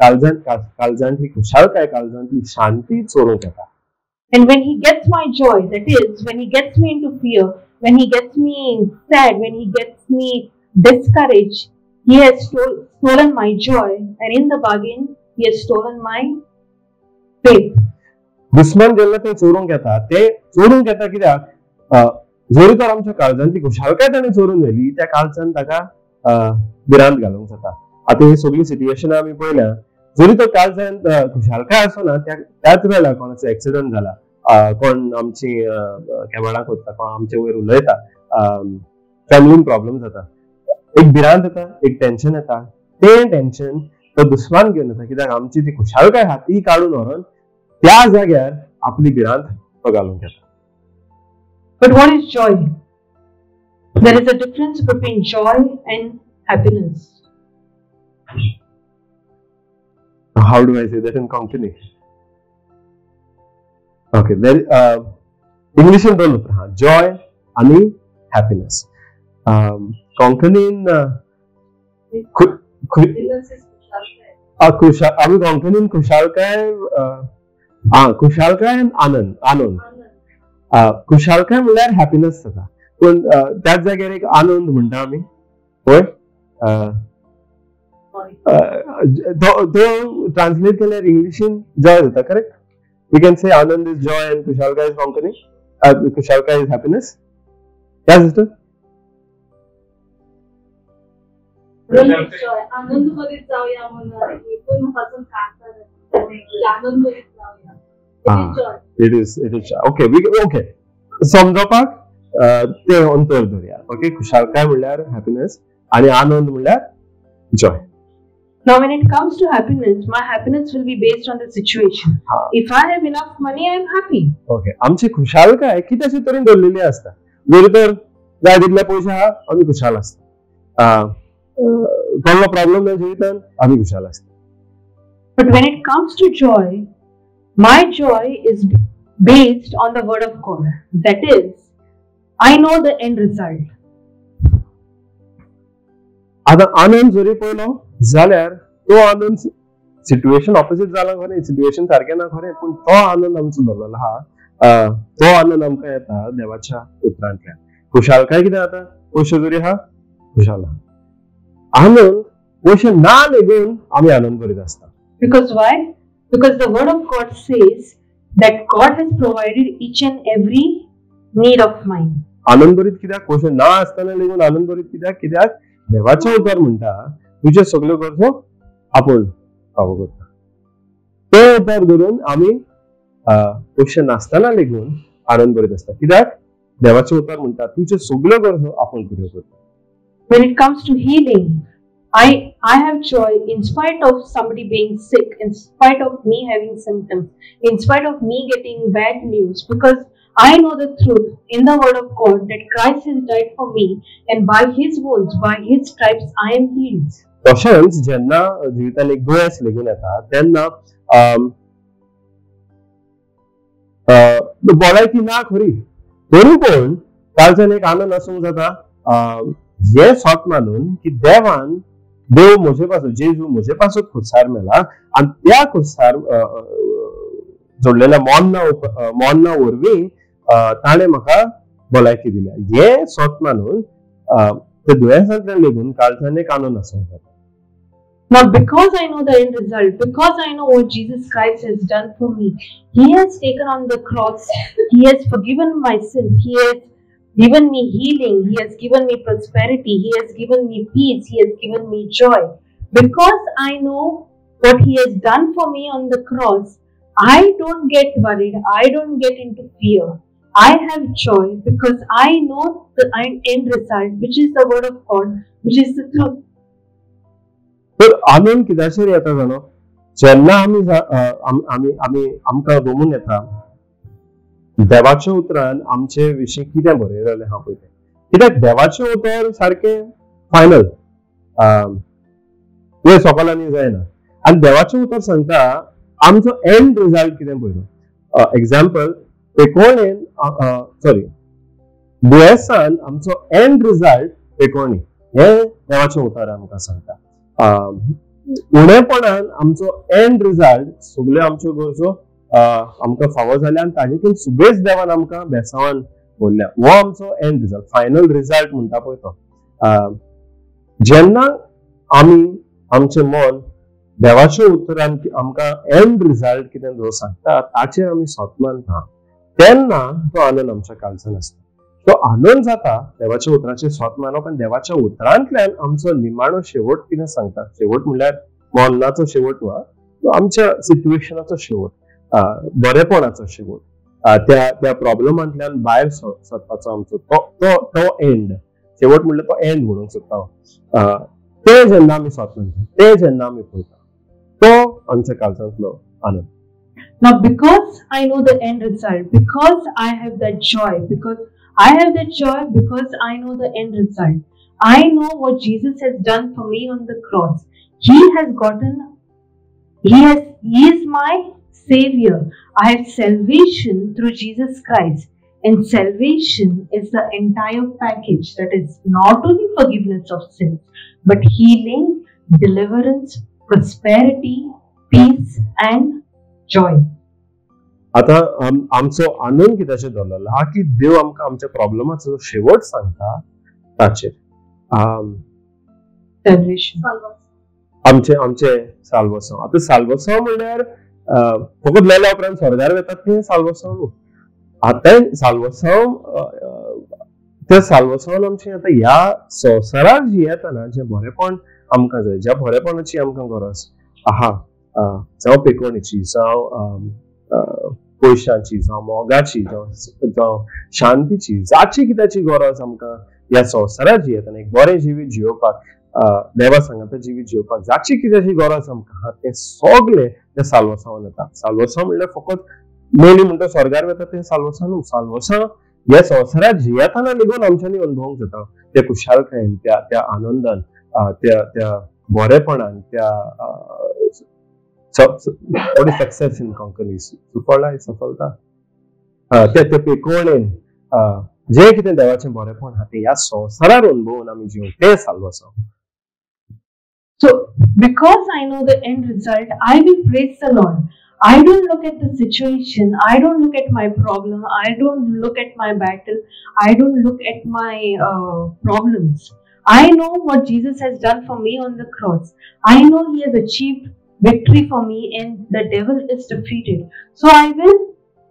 काळजांतली खुशालकाय, काळजांतली शांती चोरूंक येता. And when he gets my joy, that is, when he gets me into fear, when he gets me sad, when he gets me discouraged, he has stolen my joy, and in the bargain, he has stolen my faith. दुस्मान जेन्ना ते चोरूंक येता, ते चोरूंक येता कित्याक जरी तर आमच्या काळजांतली खुशालकाय ताणें चोरून व्हेली, त्या काळजान ताका भिरांत घालूंक जाता. आतां ही सगळी सिट्युएशन आमी पळयल्या, जरी तो काळजान खुशालकाय आसना त्याच वेळार कोणाचो एक्सिडंट जाला, कोण आमची केबाळां करता, कोण आमचे वयर उलयता, फॅमिलीन प्रॉब्लम जाता, एक भिरांत येता, एक टेन्शन येता. तें टेन्शन तो दुस्मान घेवन येता, कित्याक आमची ती खुशालकाय आहा ती काडून व्हरून त्या जाग्यार आपली भिरांत तो घालूंक येता. But what is joy? There is a difference between joy and happiness. How do I say that in Konkani? Okay, there इंग्लिशीन दोन उतरां आहा, जॉय आनी हॅपीनेस. कोंकणीन आमी कोंकणीन खुशालकाय, खुशालकाय आनंद, आनंद, खुशालकाय म्हणल्यार हॅपीनेस जाता, पूण त्याच जाग्यार एक आनंद म्हणटा आमी, पळय तो ट्रान्सलेट केल्यार इंग्लिशीन जॉय जाता, correct? We can say Anand is joy and खुशालकाय is Konkani, खुशालकाय is happiness. या sister? It is okay, okay, समजोवपाक तें अंतर धरया. ओके, खुशालकाय म्हणल्यार हॅपीनेस आनी आनंद म्हणल्यार joy. Now when it comes to happiness, my happiness will be based on the situation. If I have enough money, I am happy. Okay, आमची खुशालकाय कित्याचे तरेन दवरलेली आसता. जरी तर जाय तितले पयशे आहा आमी खुशाल आसता, कसलो प्रॉब्लम ना जिवितान आमी खुशाल आसता. But when it comes to joy, my joy is based on the word of God. That is, I know the end result. आतां आनंद जरी पळयलो जाल्यार तो आनंद सिट्युएशन ऑपोजीट जाला खरें, सिट्युएशन सारकें ना खरें, पूण तो आनंद आमचो दवरलेलो आहा, तो आनंद आमकां येता देवाच्या उतरांतल्यान. खुशालकाय कितें जाता, पयशे जरी आहा खुशाल आहा, आनंद पयशे ना लेगून आमी आनंद करीत आसता. Because why? Because the word of God says that God has provided each and every need of mine. आनंद करीत कित्याक? पयशे ना आसतना लेगून आनंद करीत कित्याक? कित्याक देवाचें उतर म्हणटा तुजे सगल्यो गरजो आपूण फावो करता. तें उतर धरून आमी पयशे नासतना लेगून आनंद करीत आसता, कित्याक देवाचें उतर म्हणटा तुजे सगल्यो गरजो आपूण पुऱ्यो करता. When it comes to healing, I have joy in spite of somebody being sick, in spite of me having symptoms, in spite of me getting bad news, because I know the truth in the word of God that Christ has died for me and by his wounds, by his stripes I am healed. तशेंच जेन्ना जिवितान एक दुयेंस लेगून येता तेन्ना भलायकी ना खरी, तरी पूण कालच्यान एक आनंद आसूंक जाता हें सत मानून की देवान, देव म्हजे पासून, जेजू म्हजे पासून खुर्सार मेला आनी त्या खुर्सार जोडलेल्या मोन्ना वरवीं ताणें म्हाका भलायकी दिल्या, हें सत मानून ते दुयेंसांतल्यान लेगून काळजान एक आनंद आसूंक जाता. Now, because I know the end result, because I know what Jesus Christ has done for me, He has taken on the cross, He has forgiven my sins, He has given me healing, He has given me prosperity, He has given me peace, He has given me joy. Because I know what He has done for me on the cross, I don't get worried, I don't get into fear. I have joy because I know the end result, which is the word of God, which is the truth. तर आनंद कित्याचेर येता जाणो, जेन्ना आमी आमी आमी आमकां गमून येता देवाच्या उतरान आमचे विशीं कितें बरयलेलें आहा पळय तें, कित्याक देवाचें उतर सारकें फायनल, वयर सकल जायना. आनी देवाचें उतर सांगता आमचो एंड रिजल्ट कितें पळयलो. एग्जाम्पल, पेकोणेन सॉरी दुयेंसान आमचो एंड रिजल्ट पेकोणी, हें देवाचें उतर आमकां सांगता. उणेपणान आमचो एंड रिजल्ट सगल्यो आमच्यो गरजो आमकां फावो जाल्या आनी ताजे सुबेज देवान आमकां बेसावान भरल्या, हो आमचो एंड रिजल्ट, फायनल रिजल्ट म्हणटा पळय तो. जेन्ना आमी आमचें मन देवाच्या उतरान आमकां एंड रिजल्ट कितें जो सांगता ताचेर आमी सत मानता तेन्ना तो आनंद आमच्या काळजान आसता. तो आनंद जाता देवाच्या उतराचेर स्वत मानप आनी देवाच्या उतरांतल्यान आमचो निमाणो शेवट कितें सांगता. शेवट म्हणल्यार मरणाचो शेवट वा आमच्या सिट्युएशनाचो शेवट, बरेपणाचो शेवट, त्या त्या प्रॉब्लमांतल्यान भायर सरपाचो आमचो तो तो तो एंड, शेवट म्हणल्यार तो एंड म्हणूंक सोदता हांव. ते जेन्ना आमी स्वत मानता, ते जेन्ना आमी पळयता, तो आमच्या काळजांतलो आनंद. Now, because I know the end result, because I have that joy, because I have that joy because I know the end result. I know what Jesus has done for me on the cross. He has gotten, he is my Savior. I have salvation through Jesus Christ. And salvation is the entire package that is not only forgiveness of sins, but healing, deliverance, prosperity, peace and joy. आता आमचो आनंद कित्याचेर दवरलेलो आहा की देव आमकां आमच्या प्रॉब्लमाचो शेवट सांगता ताचेर. आमचे आमचे साल्वसांव. आतां साल्वसांव म्हणल्यार फकत मेल्या उपरांत स्वर्गार वतात तें साल्वसांव न्हू. आतां साल्वसांव, त्या साल्वसांवान आमचें आतां ह्या संवसारार जियेतना जें बरेपण आमकां जाय, ज्या बरेपणाची आमकां गरज आहा, जावं पेकोवणेची, जावं पयशांची, जावं मोगाची, जावं शांतीची, जाची कित्याची गरज आमकां ह्या संवसारार जियेतना एक बरें जिवीत जियोवपाक, देवा सांगाता जिवीत जियोवपाक जाची कित्याची गरज आमकां आहा, तें सगळें त्या साल्वसांवान येता. साल्वसांव म्हणल्यार फकत मेली म्हणटा स्वर्गार वता तें साल्वसांव न्हू. साल्वसांव ह्या संवसारार जियेतना लेगून आमच्यांनी अनुभवूंक जाता त्या खुशालकायेन, त्या त्या आनंदान, त्या त्या बरेपणान, त्या what is success in Konkani, सुफळाय, सफलता, त्या त्या पेकोवणेन जें कितें देवाचें बरेपण आहा तें ह्या संवसारार अनुभवून आमी जिवूंक, तें साल्वसांव. So, because I know the end result, I will praise the Lord. I don't look at the situation, I don't look at my problem, I don't look at my battle, I don't look at my problems. I know what Jesus has done for me on the cross. I know He has achieved victory for me and the devil is defeated. So I will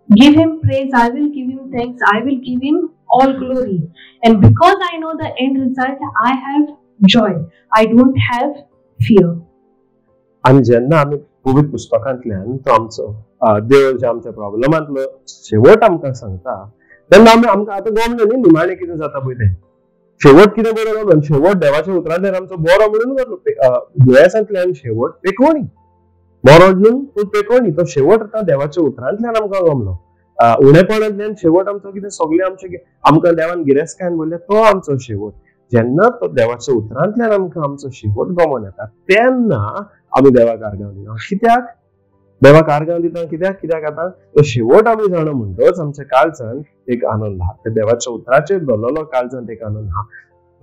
give Him praise, I will give Him thanks, I will give Him all glory. And because I know the end result, I have joy. I don't have fear. आनी जेन्ना आमी पवित्र पुस्तकांतल्यान तो आमचो देव जे आमच्या प्रॉब्लमांतलो शेवट आमकां सांगता, तेन्ना आमी आमकां आतां गमलें न्ही निमाणें कितें जाता पळय तें. शेवट कितें बरो गमलो, शेवट देवाच्या उतरांतल्यान आमचो बरो म्हणून जातलो. दुयेंसांतल्यान शेवट पेकोवणी, बरो न्हू पूण पेकोवणी, तो शेवट आतां देवाच्या उतरांतल्यान आमकां गमलो. उणेपणांतल्यान शेवट आमचो कितें, सगळें आमचें आमकां देवान गिरेस्तकायेन भरलें, तो आमचो शेवट. जेन्ना तो देवाच्या उतरांतल्यान आमकां आमचो शेवट गमोन येता, तेन्ना आमी देवाक आर्गां दिता. कित्याक देवाक आर्गां दिता? कित्याक कित्याक आतां तो शेवट आमी जाणा म्हणटच आमच्या काळजान एक आनंद आहा, त्या देवाच्या उतराचेर दवरलेलो काळजान एक आनंद आहा.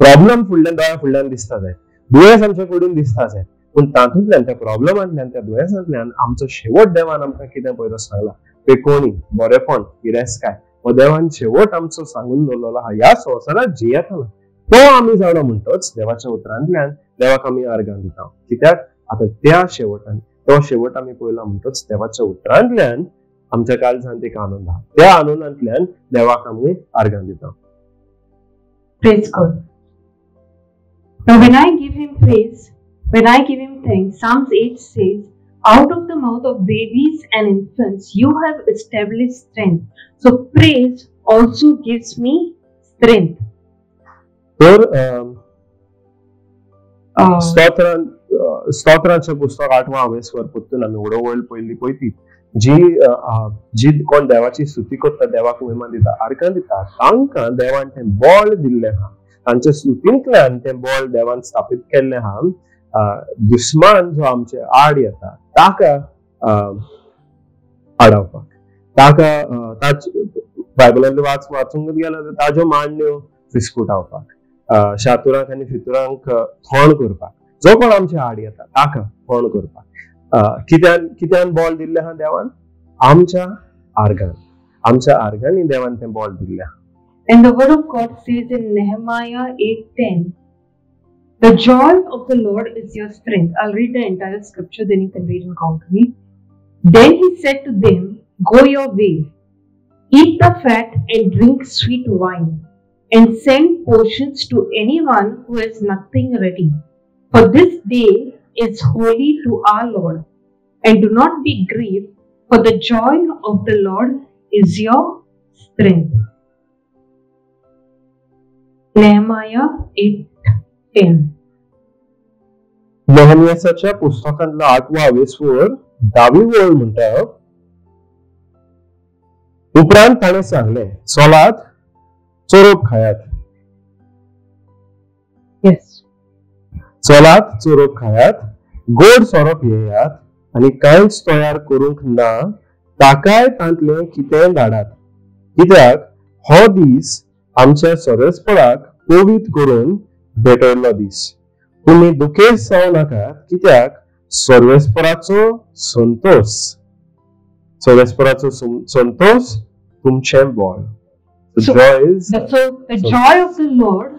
प्रॉब्लम फुडल्यान दोळ्या फुडल्यान दिसता जाय, दुयेंस आमच्या कुडीन दिसता जाय, पूण तातूंतल्यान त्या प्रॉब्लमांतल्यान, त्या दुयेंसांतल्यान आमचो शेवट देवान आमकां कितें पयलो सांगला, पेकोवणी, बरेपण, गिरेस्तकाय, हो देवान शेवट आमचो सांगून दवरलेलो आहा ह्या संवसारांत जियेतना, तो आमी जाणा म्हणटच देवाच्या उतरांतल्यान देवाक आमी आर्गां दिता. कित्याक आतां त्या शेवटान, तो शेवट आमी पळयला म्हणटच देवाच्या उतरांतल्यान आमच्या काळजांत एक आनंद आहा, त्या आनंदांतल्यान देवाक आमी आर्गां दिता. Praise God. Now when I give Him praise, when I give Him thanks, Psalms 8 says, out of the mouth of babies and infants you have established strength. So praise also gives me strength. तर स्तोत्रांचें पुस्तक 8वां हावेसवर परतून आमी व्हडो वयल पयली पळयती, जी जी कोण देवाची स्तुती करता, देवाक महिमा दिता, आर्गां दिता, तांकां देवान तें बळ दिल्लें आहा, तांच्या स्तुतींतल्यान तें बळ देवान स्थापीत केल्लें आहा. दुस्मान जो आमचे आड येता ताका आडावपाक, ताका बायबलांतले वाचूंक गेल्यार ताज्यो मांडण्यो फिस्कुटावपाक, शातुरांक आनी फितुरांक थोंड करपाक, जो कोण आमचे आड येता ताका थोंड करपाक. कित्यान कित्यान बॉल दिल्लें आहा देवान? आमच्या आर्गान, आमच्या आर्गांनी देवान तें बॉल दिल्लें आहा. And the word of God says in Nehemiah 8:10, the joy of the Lord is your strength. I'll read the entire scripture, then you can read in Konkani. Then he said to them, go your way, eat the fat and drink sweet wine, and send portions to anyone who has nothing ready. For this day is holy to our Lord. And do not be grieved, for the joy of the Lord is your strength. Nehemiah 8:10. नेहमियाच्या पुस्तकांतलो 8वो वेसवर 10वी वळ म्हणटा, उपरांत ताणें सांगलें, चलात चोरोप खायात. चलात चोरोप खायात, गोड सोरो पियेयात आनी कांयच तयार करूंक ना ताकाय तांतलें कितेंय धाडात, कित्याक हो दीस आमच्या सर्वेस्पराक पवित्र करून भेटयल्लो दीस. तुमी दुखेस्त जावं नाकात, कित्याक सर्वेस्पराचो संतोष, सर्वेस्पराचो संतोष तुमचें बळ. So the joy of the Lord,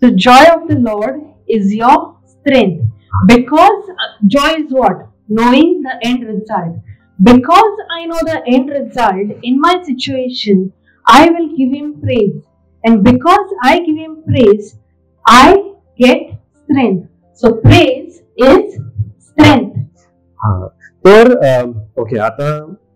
the joy of the Lord is your strength. Because joy is what? Knowing the end result. Because I know the end result in my situation, I will give him praise. And because I give him praise, I get strength. So praise is strength. हा, तर okay, आता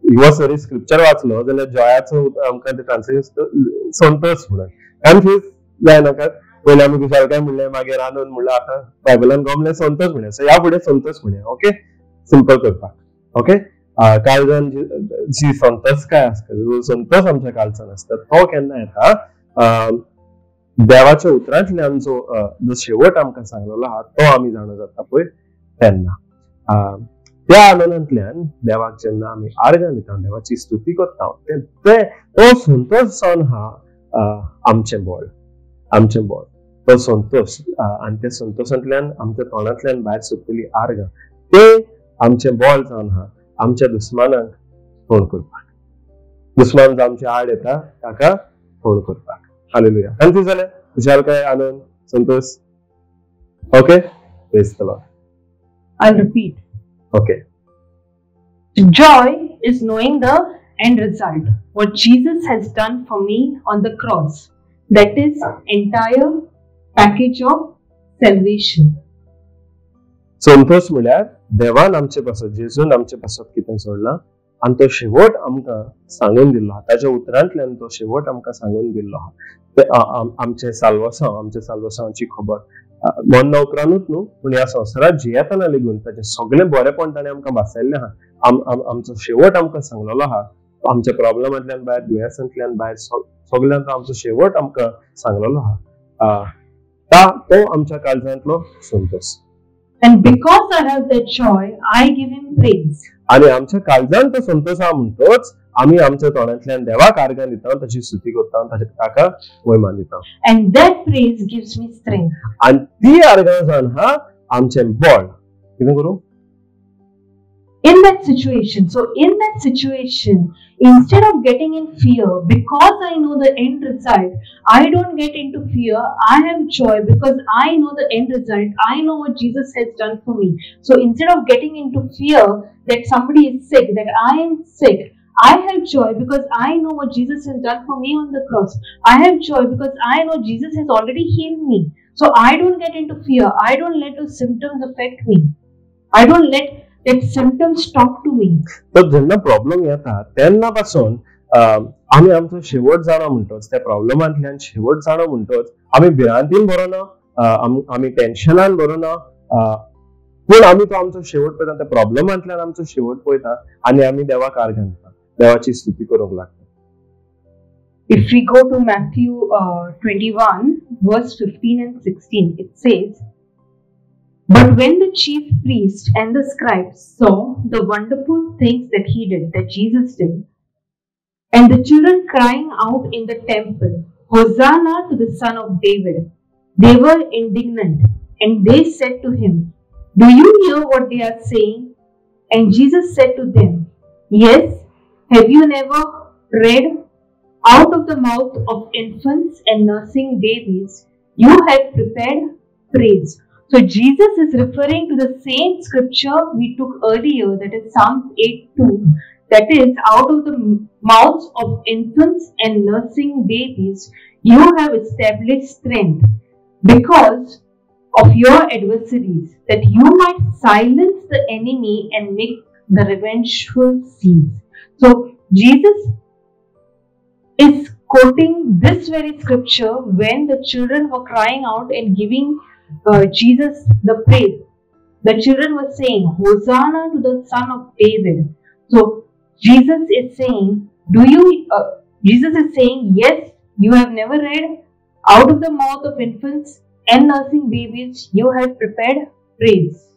युवा सरी scripture वाचलो जाल्यार जॉयाचो आमकां ते translation Santosh म्हणून कन्फ्यूज जायनाकात. पयलीं आमी खुशालकाय म्हणलें, मागीर आनंद म्हणलें, आतां बायबलान गमलें संतोष म्हणलें. सो ह्या फुडें संतोष म्हणया. ओके, सिंपल करपाक. ओके, काळजान जी संतोष काय आसता, संतोष आमच्या काळजान आसता, तो केन्ना येता? देवाच्या उतरांतल्यान जो जो शेवट आमकां सांगलेलो आहा तो आमी जाणा जाता पळय तेन्ना. त्या आनंदांतल्यान देवाक जेन्ना आमी आर्गां दिता, देवाची स्तुती करता, ते तो संतोष जावन आहा आमचें बळ, आमचें बळ, तो संतोष. आनी त्या संतोषांतल्यान आमच्या तोंडांतल्यान भायर सरतली आर्गां, ते आमचें बळ जावन आहा आमच्या दुस्मानाक फोन करपाक. दुस्मान जो आमच्या आड येता ताका फोन करपाक. हालेलुया. कन्फ्यूज जालें? खुशालकाय, आनंद, Santosh. Okay, praise the Lord. I'll repeat. Okay. Joy is knowing the end result, what Jesus has done for me on the cross. That is entire package of salvation. Santosh म्हळ्यार देवान आमचे पासत, जेजून आमचे पासत कितें सोडलां आनी तो शेवट आमकां सांगून दिल्लो आहा. ताच्या उतरांतल्यान तो शेवट आमकां सांगून दिल्लो आहा. आमचें साल्वासांव, आमच्या साल्वासांवाची खबर मरणा उपरांतूच न्हू, पूण ह्या संवसारांत जियेतना लेगून ताचें सगळें बरेपण ताणें आमकां भासयल्लें आहा. आमचो शेवट आमकां सांगलेलो आहा. आमच्या प्रॉब्लमांतल्यान भायर, दुयेंसांतल्यान भायर, सगळ्यांत आमचो शेवट आमकां सांगलेलो आहा. तो आमच्या काळजांतलो Santosh. And because I have that joy, I give him praise. आणि आमच्या काळजान तो संतोष आहा म्हणटोच आमी आमच्या तोंडांतल्यान देवाक आर्गां दिता, ताची स्तुती करता, ताका वयमान दिता. And that praise gives me strength. आनी ती आर्गां जावन आहा आमचें बळ. कितें करूं? In that situation, so in that situation, instead of getting in fear, because I know the end result, I don't get into fear. I have joy because I know the end result. I know what Jesus has done for me. So instead of getting into fear that somebody is sick, that I am sick, I have joy because I know what Jesus has done for me on the cross. I have joy because I know Jesus has already healed me. So I don't get into fear. I don't let those symptoms affect me. I don't let that symptoms talk to me. तर जेन्ना problem येता तेन्ना पासून आमी आमचो शेवट जाणा म्हणटोच, त्या प्रॉब्लमांतल्यान शेवट जाणा म्हणटोच आमी भिरांतीन भरोना, आमी टेन्शनान भरोना, पूण आमी तो आमचो शेवट पळयता, त्या प्रॉब्लमांतल्यान आमचो शेवट पळयता आनी आमी देवाक आर्गां दिता, देवाची स्तुती करूंक लागता. If we go to Matthew 21 verse 15 and 16, it says, But when the chief priests and the scribes saw the wonderful things that he did, that Jesus did, and the children crying out in the temple, Hosanna to the Son of David, they were indignant, and they said to him, Do you hear what they are saying? And Jesus said to them, Yes, have you never read, Out of the mouth of infants and nursing babies, you have prepared praise. So Jesus is referring to the same scripture we took earlier, that is Psalms 8:2, That is, out of the mouths of infants and nursing babies, you have established strength because of your adversaries, that you might silence the enemy and make the revengeful cease. So, Jesus is quoting this very scripture when the children were crying out and giving Jesus the praise. The children were saying, Hosanna to the Son of David. So, Jesus is saying, Jesus is saying, yes, you have never read, out of the mouth of infants and nursing babies, you have prepared praise.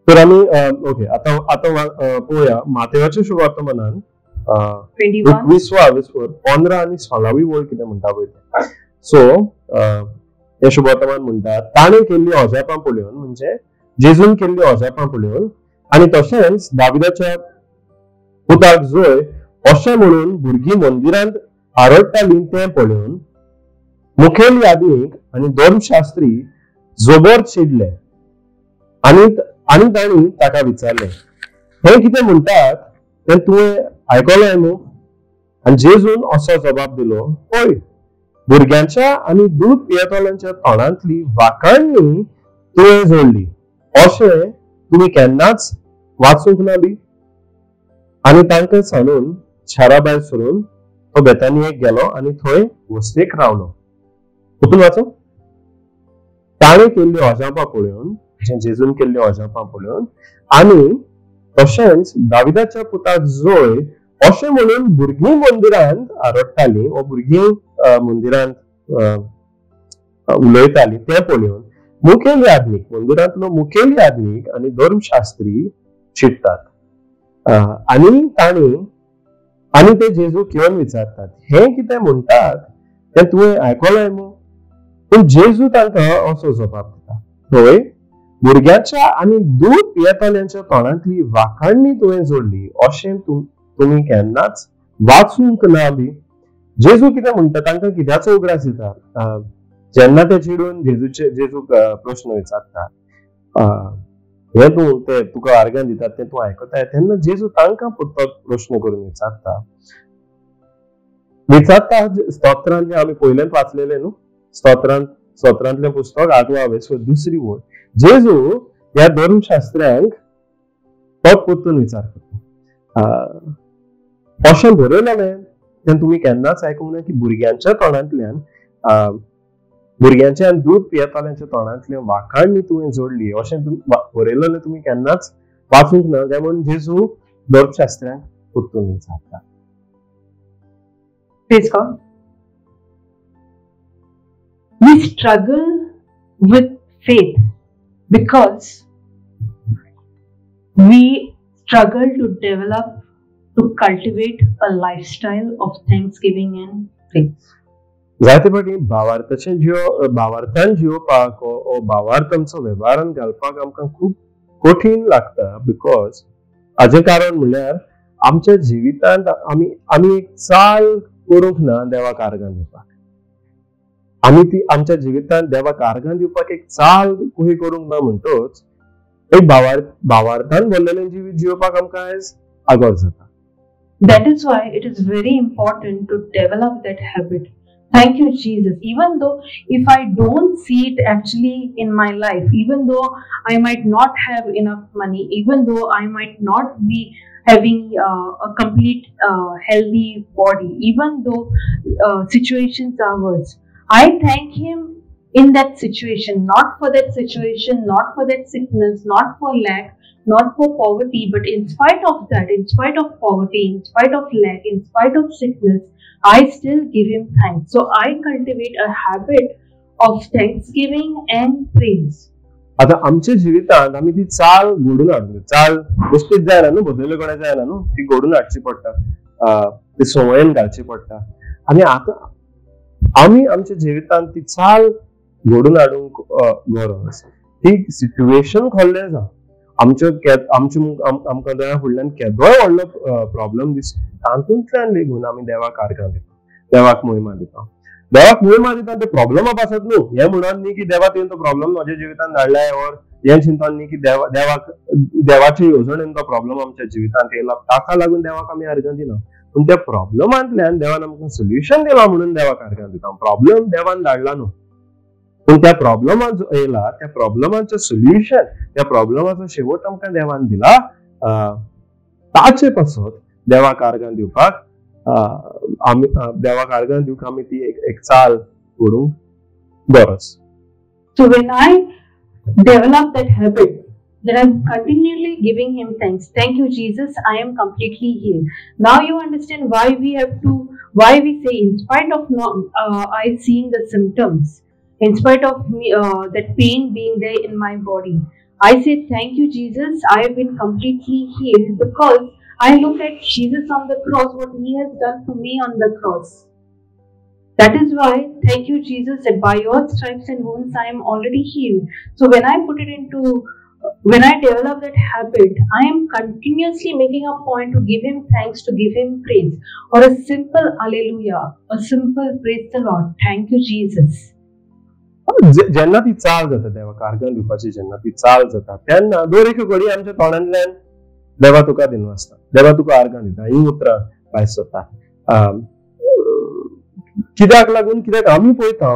तर आमी okay आतां आतां पळोवया मातेवाच्या शुभवर्तमानान 21वा आवेस्वर 15 आनी 16वी वळ कितें म्हणटा पळय तें. सो हें शुभवर्तमान म्हणटा ताणें केल्ली अजापां पळोवन, म्हणजे जेजून केल्ली अजापां पळोवन आनी तशेंच दाविदाच्या पुताक जोय अशें म्हणून भुरगीं मंदिरांत आरडटालीं तें पळोवन मुखेल यादीक आनी धर्मशास्त्री जबर चिडले आनी आनी तांणी ताका विचारलें, हें कितें म्हणटात तें तुवें आयकलें न्हू? आनी जेजून असो जबाब दिलो, हय, भुरग्यांच्या आनी दूद पियेतल्यांच्या तोंडांतली वाखाणणी तुवें जोडली, अशें तुमी केन्नाच वाचूंक ना बी? आनी तांकां सांगून शारा भायर सरून तो बेतानियेक गेलो आनी थंय वस्तेक रावलो. परतून वाचो. ताणें केल्ली अजापां पळोवन, जेजून केल्ली अजापां पळोवन आनी तशेंच दाविदाच्या पुताक जोय अशें म्हणून भुरगीं मंदिरांत आरडटालीं वा भुरगीं मंदिरांत उलयतालीं तें पळोवन मुखेल याज्ञीक, मंदिरांतलो मुखेल याज्ञीक आनी धर्मशास्त्री चिडटात आनी तांणी आनी ते जेजूक येवन विचारतात, हें कितें म्हणटात तें तुवें आयकलें मू? पूण जेजू तांकां असो जबाब दिता, हय, भुरग्यांच्या आनी दूद पियेतल्यांच्या तोंडांतली वाखाणणी तुवें जोडली, अशें तुमी केन्नाच वाचूंक ना बी? जेजू कितें म्हणटा, तांकां कित्याचो उगडास दिता? जेन्ना ते चिडून जेजूक प्रश्न विचारता, हें तूं ते तुका आर्गां दितात तें तूं आयकताय, तेन्ना जेजू तांकां प्रश्न करून विचारता विचारता स्तोत्रांतलें आमी पयल्यान वाचलेलें न्हू, स्तोत्रांतलें पुस्तक 8वा आवेस्वर 2री वळ. जेजू ह्या धर्मशास्त्र्यांक तो परतून विचार करता, अशें बरयलें तें तुमी केन्नाच आयकूंक ना की भुरग्यांच्या तोंडांतल्यान, भुरग्यांच्या आनी दूद पियेतल्यांच्या तोंडांतल्यान वाखाणणी तुवें जोडली, अशें बरयलें तुमी केन्नाच वाचूंक ना काय म्हणून जेजू धर्मशास्त्र्यांक परतून विचारता. Praise God. We struggle with faith because we struggle to develop, to cultivate a lifestyle of thanksgiving and praise. जायते फावटी भावार्थाचें भावार्थान जियोवपाक ओ भावार्थ आमचो वेव्हारान घालपाक आमकां खूब कठीण लागता. Because हाजें कारण म्हणल्यार आमच्या जिवितांत आमी आमी एक चाल करूंक ना देवाक आर्गां दिवपाक. आमी ती आमच्या जिवितांत देवाक आर्गां दिवपाक एक चाल कशी करूंक ना म्हणटच एक भावार्थान भरलेलें जिवीत जियोवपाक आमकां आयज आगोर जाता. That is why it is very important to develop that habit. Thank you, Jesus. Even though if I don't see it actually in my life, even though I might not have enough money, even though I might not be having a complete healthy body, even though situations are worse, I thank Him in that situation, not for that situation, not for that sickness, not for lack, not for poverty, but in spite of that, in spite of poverty, in spite of lack, in spite of sickness, I still give Him thanks. So I cultivate a habit of thanksgiving and praise. आता आमच्या जिवितांत आमी ती चाल घडून हाडली, चाल बेश्टीच जायना न्हू, बदलले कडेन जायना न्हू, ती घडून हाडची पडटा, ती संवयेन घालची पडटा. आनी आतां आमी आमच्या जिवितांत ती चाल घडून हाडूंक गरज. ती सिट्युएशन खोल्लें जावं, आमच्या आमकां दोळ्या फुडल्यान केदोय व्हडलो प्रॉब्लम दिसता, तातूंतल्यान लेगून आमी देवाक आर्गां दिता, देवाक मोहिमा दिता. देवाक मोहिमा दिता ते प्रॉब्लमा पासत न्हू, हें म्हणून न्ही की देवा तुवें तो प्रॉब्लम म्हज्या जिवितांत धाडलाय और हें चिंतन न्ही की देवाक देवाचे येवजणेन तो प्रॉब्लम आमच्या जिवितांत येयला ताका लागून देवाक आमी आर्गां दिना, पूण त्या प्रॉब्लमांतल्यान देवान आमकां सोल्युशन दिलां म्हणून देवाक आर्गां दिता. प्रॉब्लम देवान धाडला न्हू, पूण त्या प्रॉब्लमा जो येयला त्या प्रॉब्लमाचें सोल्युशन, त्या प्रॉब्लमाचो शेवट आमकां देवान दिला, ताचे पासत देवाक आर्गां दिवपाक आमी देवाक आर्गां दिवंक आमी ती एक चाल करूंक गरज. So when I develop that habit that I'm continually giving him thanks. Thank you, Jesus, I am completely healed. Now you understand why we have to, why we say, in spite of not I seeing the symptoms, in spite of me, that pain being there in my body, I say thank you, Jesus, I have been completely healed, because I look at Jesus on the cross, what he has done for me on the cross. That is why, thank you, Jesus, that by your stripes and wounds I am already healed. So when I put it into, when I develop that habit, I am continuously making a point to give him thanks, to give him praise, or a simple hallelujah, a simple praise the Lord, thank you, Jesus. जेन्ना ती चाल जाता देवाक आर्गां दिवपाची, जेन्ना ती चाल जाता तेन्ना दर एक घडी आमच्या तोंडांतल्यान देवा तुका दिनू आसता, देवा तुका आर्गां दिता, ही उतरां भायर सरता. कित्याक लागून? कित्याक आमी पळयता,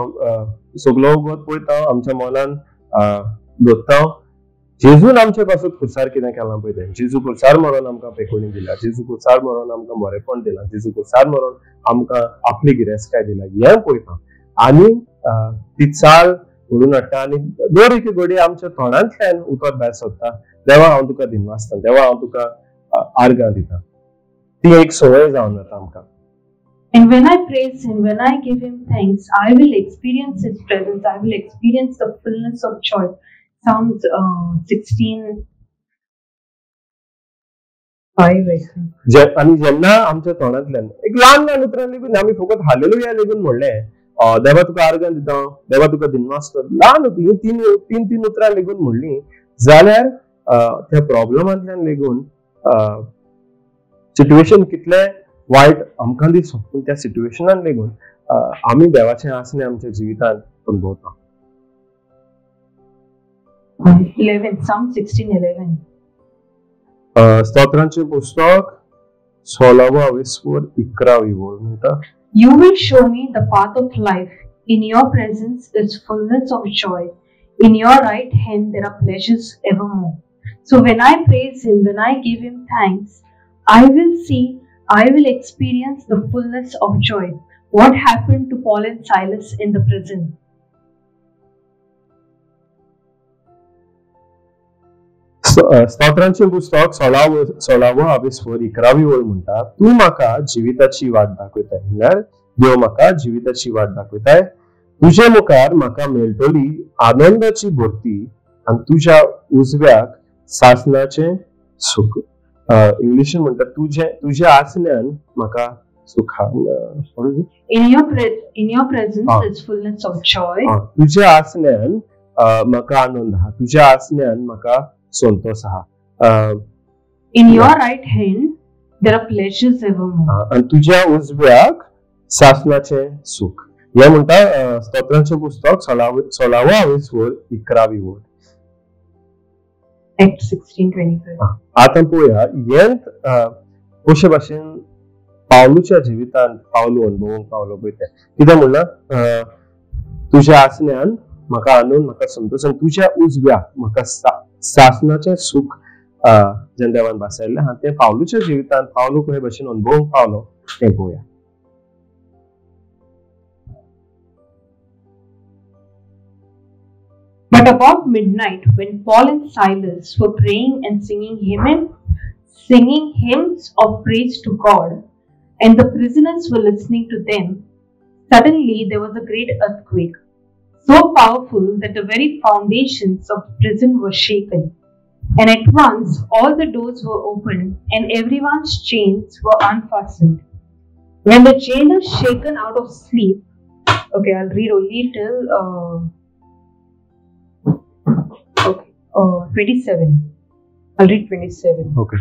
सगलो वगत पळयता, आमच्या मनान दोत्ता जेजून आमचे पासून खुर्सार कितें केलां पळय तें. जेजू खुर्सार मरोन आमकां पेकोणी दिला, जेजू खुर्सार मरोन आमकां बरेपण दिलां, जेजू खुर्सार मरोन आमकां आपली गिरेस्तकाय दिला, हें पळयता आनी ती चाल घडून हाडटा आनी दर एके घडी आमच्या तोंडांतल्यान उतर भायर सरता, देवा हांव तुका दिनवासता, देवा हांव तुका आर्गां दिता. ती एक संवय जावन वता आमकां. And when I praise him, when I give him thanks, I will experience his presence. I will experience the fullness of joy. Psalms 16:5, I think. आनी जेन्ना आमच्या तोंडांतल्यान एक ल्हान ल्हान उतरां लेगून आमी फकत हालेलुया लेगून म्हणलें, देवा तुका आर्गां दिता, देवा तुका दिनवासता, ल्हान ही तीन तीन तीन उतरां लेगून म्हणली जाल्यार त्या प्रॉब्लमांतल्यान लेगून सिट्युएशन कितलें वायट आमकां दिसूं, पूण त्या सिट्युएशनान लेगून आमी देवाचें आसणें आमच्या जिवितांत अनुभवता. 11, Psalm 16:11. स्तोत्रांचें पुस्तक 16वा विस्वर 11वी वळ म्हणटा, You will show me the path of life. In your presence is fullness of joy. In your right hand there are pleasures evermore. So when I praise him, when I give him thanks, I will see, I will experience the fullness of joy. What happened to Paul and Silas in the prison? स्तोत्रांचें पुस्तक 16वा आवेस्वर 11वी वळ म्हणटा, तूं म्हाका जिविताची वाट दाखयताय, म्हणल्यार देव म्हाका जिविताची वाट दाखयताय, तुजे मुखार म्हाका मेळटली आनंदाची भरती आनी तुज्या उजव्याक सासणाचें सुख. इंग्लिशीन म्हणटा तुज्या आसण्यान म्हाका सुखा. In your presence is fullness of joy. तुज्या आसण्यान म्हाका आनंद आहा, तुज्या आसण्यान म्हाका संतोष आहा. In your right hand there are pleasures evermore. आनी तुज्या उजव्याक सासणाचें सुख. हें म्हणटा स्तोत्रांचें पुस्तक 16वा आवेस्वर 11वी वळ. Acts 16:25. आतां पळोवया हें कशे भाशेन पावलूच्या जिवितांत पावलू अनुभवूंक पावलो पळय तें. कितें म्हणलां, तुज्या आसण्यान म्हाका आनंद, म्हाका संतोष आनी तुज्या उजव्याक म्हाका सासणाचें सुख जें देवान भासायल्लें आहा तें पावलूच्या जिवितांत पावलू कशे भाशेन अनुभवूंक पावलो तें पळोवया. But about midnight, when Paul and Silas were praying and singing hymns of praise to God, and the prisoners were listening to them, suddenly there was a great earthquake, so powerful that the very foundations of the prison were shaken. And at once all the doors were opened and everyone's chains were unfastened. When the jailer, shaken out of sleep, okay, I'll read only till 27. I'll read 27. Okay.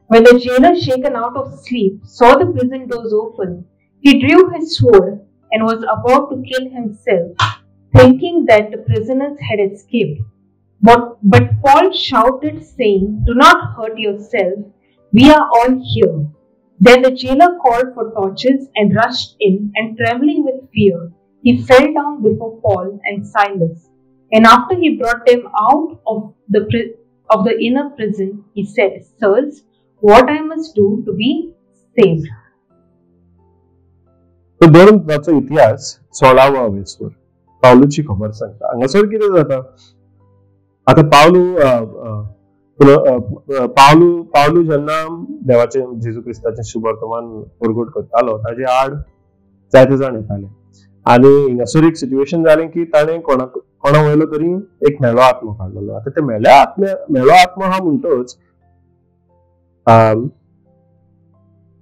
When the jailer, shaken out of sleep, saw the prison doors open, he drew his sword and was about to kill himself, thinking that the prisoners had escaped. But Paul shouted, saying, "Do not hurt yourself, we are all here." Then the jailer called for torches and rushed in, and trembling with fear, he fell down before Paul and Silas. And after he brought them out of the inner prison, he said, "Sirs, what I must do to be saved?" तो दोन इतिहास 16वो आवेसवर पावलूची खबर सांगता. हांगासर कितें जाता आतां पावलू पावलू पावलू जेन्ना देवाचें जेजू क्रिस्ताचें शुभवर्तमान परगट करतालो ताजे आड जायते जाण येताले आनी हिंगासर एक सिट्युएशन जालें की ताणें कोणाक कोणा वयलो तरी एक म्हेळो आत्मो काडलेलो. आतां ते म्हेळो आत्मो आहा म्हणटच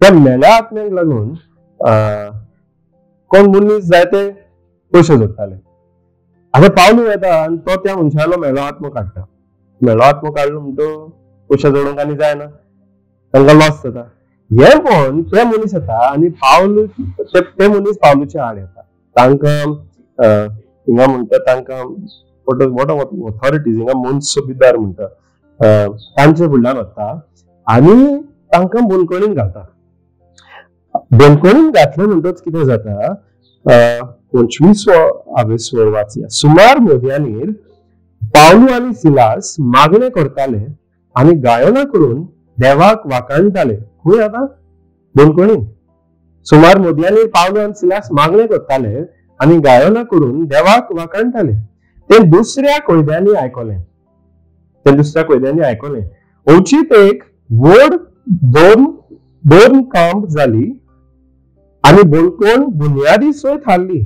त्या म्हेळ्या आत्म्याक लागून कोण मनीस जायते पयशे जोडटाले. आतां पावलू येता आनी तो त्या मनशालो म्हेळो आत्मो काडटा. म्हेळो आत्मो काडलो म्हणटो पयशे जोडूंक आनी जायना, तांकां लॉस जाता. हें पळोवन ते मनीस येता आनी पावलू ते मनीस पावलूच्या आड येता. तांकां हिंगा म्हणटा तांकां what authorities हिंगा मनसोबीदार म्हणटा तांचे फुडल्यान वता आनी तांकां बंदखणीन घालता. बंदखणीन घातलें म्हणटच कितें जाता 25वो आवेसवर वाचया. सुमार मोदयांनी पावलू आनी सिलास मागणें करताले आनी गायनां करून देवाक वाखाणटाले. खंय आतां बंदखणीन सुमार मोदयांनी पावलू आनी सिलास मागणें करताले आनी गायनां करून देवाक वाखाणटाले. ते दुसऱ्या कैद्यांनी आयकलें. अवचीत एक व्हड दोन कांप जाली आनी बंदखण बुन्यादी सयत हाडली.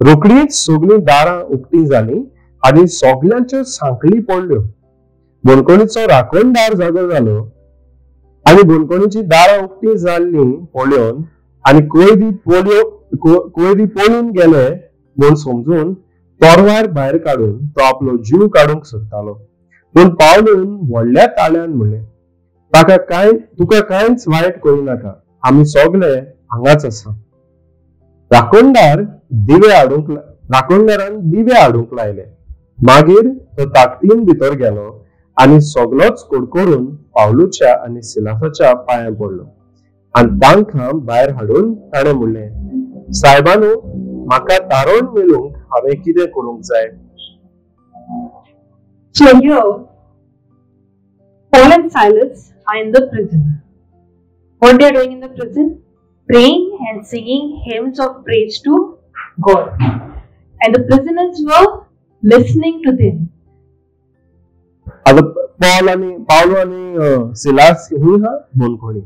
रोखडीच सगळीं दारां उक्तीं जालीं आनी सगल्यांच्यो सांखळी पडल्यो. बंदखणीचो राखणदार जागो जालो आनी बंदखणीचीं दारां उक्तीं जाल्लीं पळोवन आनी कैदी पळून गेले म्हूण समजून तोरवार भायर काडून तो आपलो जीव काडूंक सोदतालो. पूण पावलून व्हडल्या ताळ्यान म्हणलें, तुका कांयच वायट करूं नाका, आमी सगळे हांगाच आसा. राखणदारान दिवे हाडूंक लायले. मागीर तो ताकदीन भितर गेलो आनी सगलोच कडकडून पावलूच्या आनी सिलासाच्या पांयां पडलो आनी तांकां भायर हाडून ताणें म्हणलें, सायबानू, म्हाका तारण मेळूंक हांवें कितें करूंक जाय? So here, Paul and Silas are in the prison. What they are doing in the prison? Praying and singing hymns of praise to God. And the prisoners were listening to them. आता Paul आणि पावलो आणि Silas हुंय हा बंदखणी.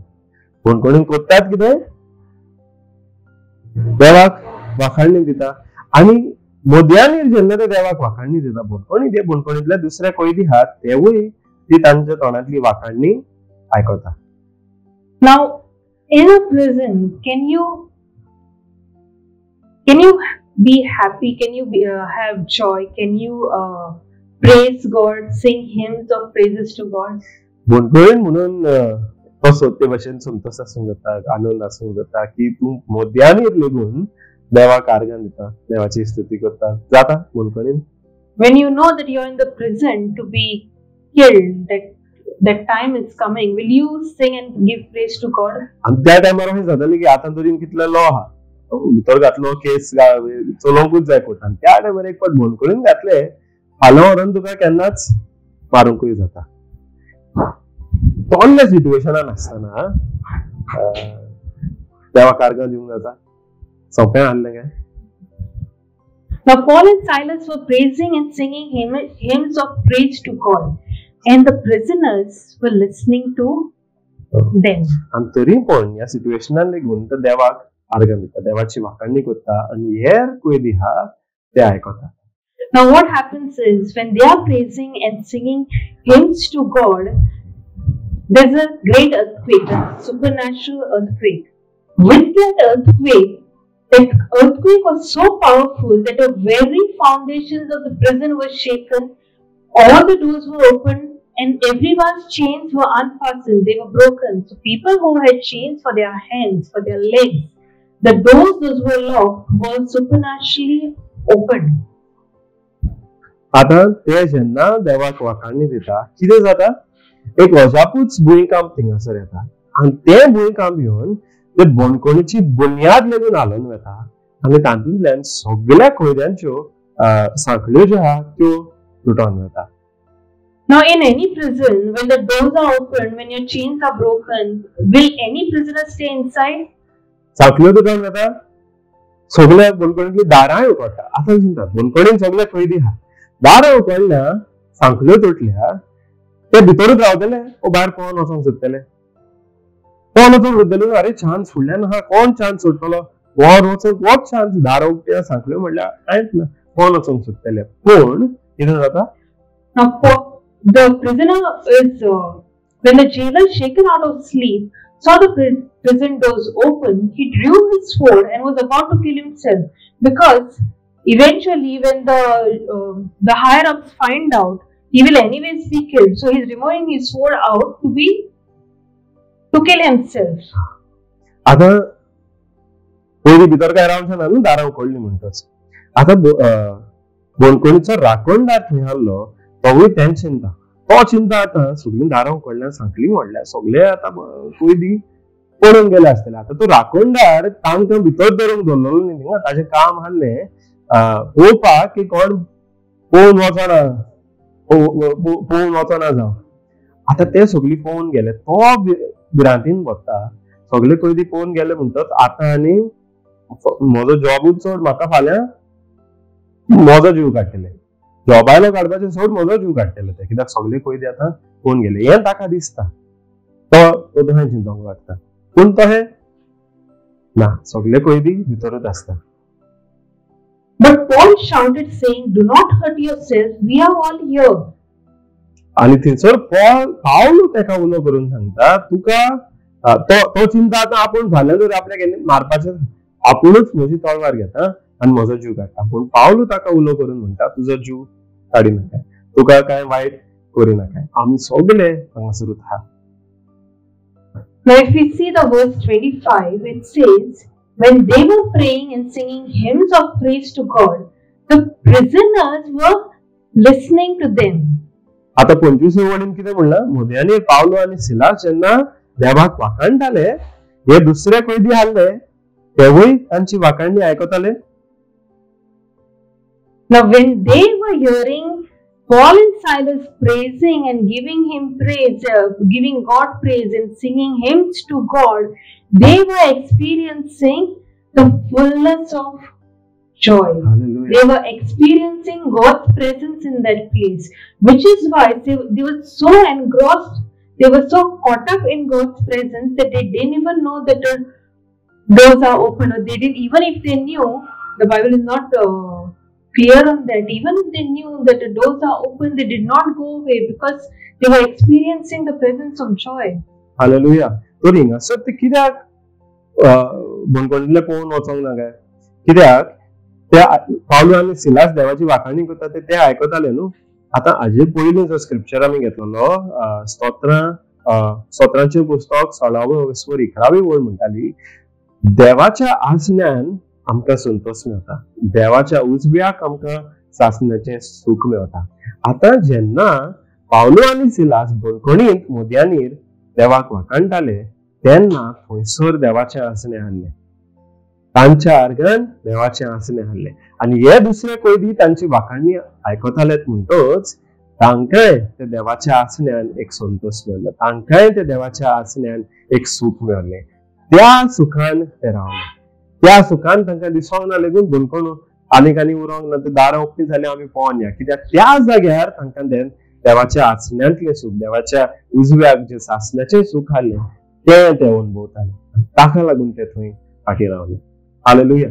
बंदखणीन करतात कितें? देवाक वाखाणणी दिता. आनी मोदयांनी जेन्ना ते देवाक वाखाणणी दिता बंदखणी ते बंदखणींतल्या दुसऱ्या कैदी आहात तेवूय ती तांच्या तोंडांतली वाखाणणी आयकता. Now, in a prison, can you be happy? Can you have joy? Can you praise God, sing hymns of praises to God? बंदखणीन म्हणून तसो ते भशेन संतोष आसूंक जाता, आनंद आसूंक जाता की तूं मोदयांनी लेगून देवाक आर्गां दिता, देवाची स्तुती करता जाता बंदखणीन. When you know that you are in the prison to be killed, that time is coming, will you sing and give praise to God? आनी त्या टायमार अशें जातालें की आतां तरी कितलो लॉ आहा, भितर घातलो केस चलोवंकूच जाय कोर्टान. त्या टायमार एक फावट बंदखणीन घातले फाल्यां व्हरोन तुका केन्नाच मारूंकूय जाता. तोल्ल्या सिट्युएशनान आसतना देवाक आर्गां दिवंक जाता. सोंपें आहलें काय? Now Paul and Silas were praising and singing hymns of praise to God, and the prisoners were listening to them. आनी तरी पण ह्या सिट्युएशनान लेगून तो देवाक आर्गां दिता, देवाची वाखाणणी करता आनी हेर कैदी आहा ते आयकता. Now what happens is, when they are praising and singing hymns to God, there's a great earthquake, a supernatural earthquake. With that earthquake was so powerful that the very foundations of the prison were shaken, all the doors were opened, and everyone's chains were unfastened, they were broken. So people who had chains for their hands, for their legs, the doors those were locked were supernaturally opened. आतां ते जेन्ना देवाक वाखाणणी दिता कितें जाता, एक अजापूच भुंयकांप थिंगासर येता आनी तें भुंयकांप येवन ते बणकोणीची बुन्याद लेगून हालोवन वता आनी तातूंतल्यान सगळ्या कैद्यांच्यो सांखळ्यो ज्यो आहा त्यो तुटोन वता. Now in any prison, when the doors are open, when your chains are broken, will any prisoner stay inside? सांखळ्यो तुटोन वता, सगळ्या बणकोणींतली दारांय उकडटा. आतां चिंता, बणकोणीन सगळे कैदी आहा, दारां उकडल्या, सांखळ्यो तुटल्या, ते भितरूच रावतले ओ भायर पळोवन वचोंक सोदतले, कोण वचोंक सोदतले, अरे चान्स फुडल्यान आहा, कोण चान्स सोडटलो, कोण वचोंक वच चान्स, दारां उकत्या सांखळ्यो म्हणल्यार कांयच ना, कोण वचोंक सोदतले. पूण कितें जाता, the prisoner is when the jailer shaken out of sleep saw the prison doors open, he drew his sword and was about to kill himself, because eventually when the higher ups find out, he will anyways be killed. So he's removing his sword out to kill himself. आता पयलीं भितर काय रावचें ना न्हू, दारां उकडली म्हणटच. आतां बणकोणीचो राखणदार थंय आहलो, तोवूय तेंच चिंता, तो चिंता आतां सगळीं दारां उकडल्या, सांखळी मोडल्या, सगळे आतां कैदी पळून गेले आसतले. आतां तो राखणदार तांकां भितर धरूंक दवरलेलो न्ही थिंगा, ताजें काम आहलें पळोवपाक की कोण पळोवन वचना, पळोवन वचना जावं. आतां ते सगळीं पळोवन गेले, तो भिरांतीन वता, सगळे कैदी पळोवन गेले म्हणटच आतां आनी म्हजो जॉबूच सोड, म्हाका फाल्यां म्हजो जीव काडटले, जॉबायलो काडपाचें सोड, म्हजो जीव काडटले ते, कित्याक सगळे कैदी आतां पळोवन गेले हें ताका दिसता. तो तशें चिंतोंक लागता, पूण तशें ना, सगळे कैदी भितरूच आसता. But Paul shouted saying, do not hurt yourself, we are all here. आनी थंयसर पावल ताका उलो करून सांगता, तुका तो चिंता आतां आपूण फाल्यां जर आपल्याक मारपाचें, आपुणूच म्हजी तलवार घेता आनी म्हजो जीव काडटा. पूण पावलू ताका उलो करून म्हणटा, तुजो जीव काडी नाका, तुका कांय वायट करी नाका, आमी सगळे हांगासरूच आहा. Now if we see the verse 25, it says, when they were praying and singing hymns of praise to God, the prisoners were listening to them. आता 25 वळीन कितें म्हणलां, मोदयांनी पावलो आनी सिलास जेन्ना देवाक वाखाणटाले, हे दुसरे कैदी आहले तेवूय तांची वाखाणणी आयकताले. Now when they were hearing Paul and Silas praising and giving him praise, giving God praise and singing hymns to God, they were experiencing the fullness of joy. Hallelujah. They were experiencing God's presence in that place, which is why they were so engrossed, they were so caught up in God's presence that they didn't even know that the doors are open, or they didn't, even if they knew, the Bible is not clear on that, even if they knew that the doors are open, they did not go away because they were experiencing the presence of joy. Hallelujah. तर हिंगासर ते कित्याक बणकोणींतले पळोवन वचोंक ना काय, कित्याक ते पावलू आनी सिलास देवाची वाखाणी करता ते आयकताले न्हू. आतां हाजे पयलीं जो स्क्रिप्चर आमी घेतलेलो, स्तोत्रां, स्तोत्रांचें पुस्तक 16व्या वस्वर 11वी वळ म्हणटाली, देवाच्या आसण्यान आमकां संतोष मेळटा, देवाच्या उजव्याक आमकां सासण्याचें सूख मेळटा. आतां जेन्ना पावलू आनी सिलास बणकोणींत मोदयांनीर देवाक वाखाणटाले तेन्ना थंयसर देवाचें आसणें आहलें, तांच्या आर्गान देवाचें आसणें आहलें आनी हे दुसरे कैदी तांची वाखाणणी आयकतालेत म्हणटच तांकांय ते देवाच्या आसण्यान एक संतोष मेळ्ळो, तांकांय ते देवाच्या आसण्यान एक सूख मेळ्ळें. त्या सुखान ते रावले, त्या सुखान तांकां दिसोंक ना लेगून बणकोण आनीक आनी उरोंक ना, ते दारां उक्ती जाल्यार आमी पळोवन या, कित्याक त्या जाग्यार तांकां देवाच्या आसण्यांतलें सूख, देवाच्या उजव्याक जें सासण्याचें सूख आहलें तें ते अणभवताले, ताका लागून ते थंय फाटीं रावले. Hallelujah.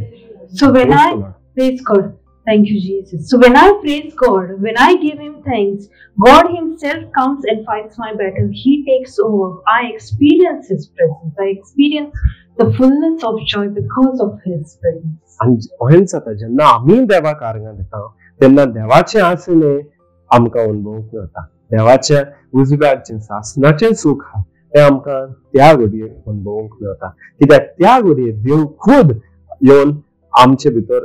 So when I praise God, thank you Jesus. So when I praise God, when I give him thanks, God himself comes and fights my battle. He takes over. I experience his presence. I experience the fullness of joy because of his presence. आनी अहेंच जाता, जेन्ना आमी देवाक आर्गां दिता तेन्ना देवाचें आसणें आमकां अणभवूंक मेळटा, देवाच्या उजव्याक जें सासणाचें सूख आहा तें आमकां त्या घडये अणभवूंक मेळटा, कित्याक त्या घडये देव खूद येवन आमचे भितर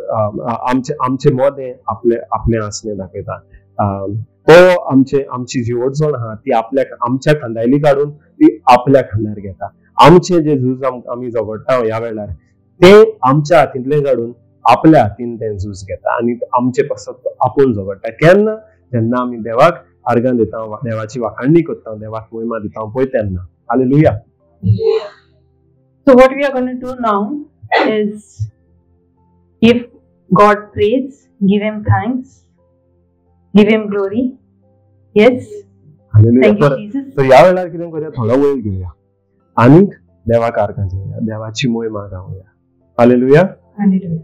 आमचे आमचे मोदें आपले आपलें आसणें दाखयता. तो आमचे आमची जी अडचण आहा ती आपल्या आमच्या खांदायली काडून ती आपल्या खांदार घेता. आमचे जे झूज आमी झगडटा ह्या वेळार ते आमच्या हातींतले काडून आपल्या हातीन तें झूज घेता आनी आमचे पासत आपूण झगडटा. केन्ना? जेन्ना आमी देवाक आर्गां दिता, देवाची वाखाणणी करता, देवाक मोहिमा दिता पळय तेन्ना. Hallelujah. So what we are going to do now is give God praise, give him thanks, give him glory. Yes. Hallelujah. Thank you, Jesus. तर ह्या वेळार कितें करूया, थोडो वेळ घेवया आनी देवाक आर्गां दिवया, देवाची मोहिमा गावया. हालेलुया. हालेलुया.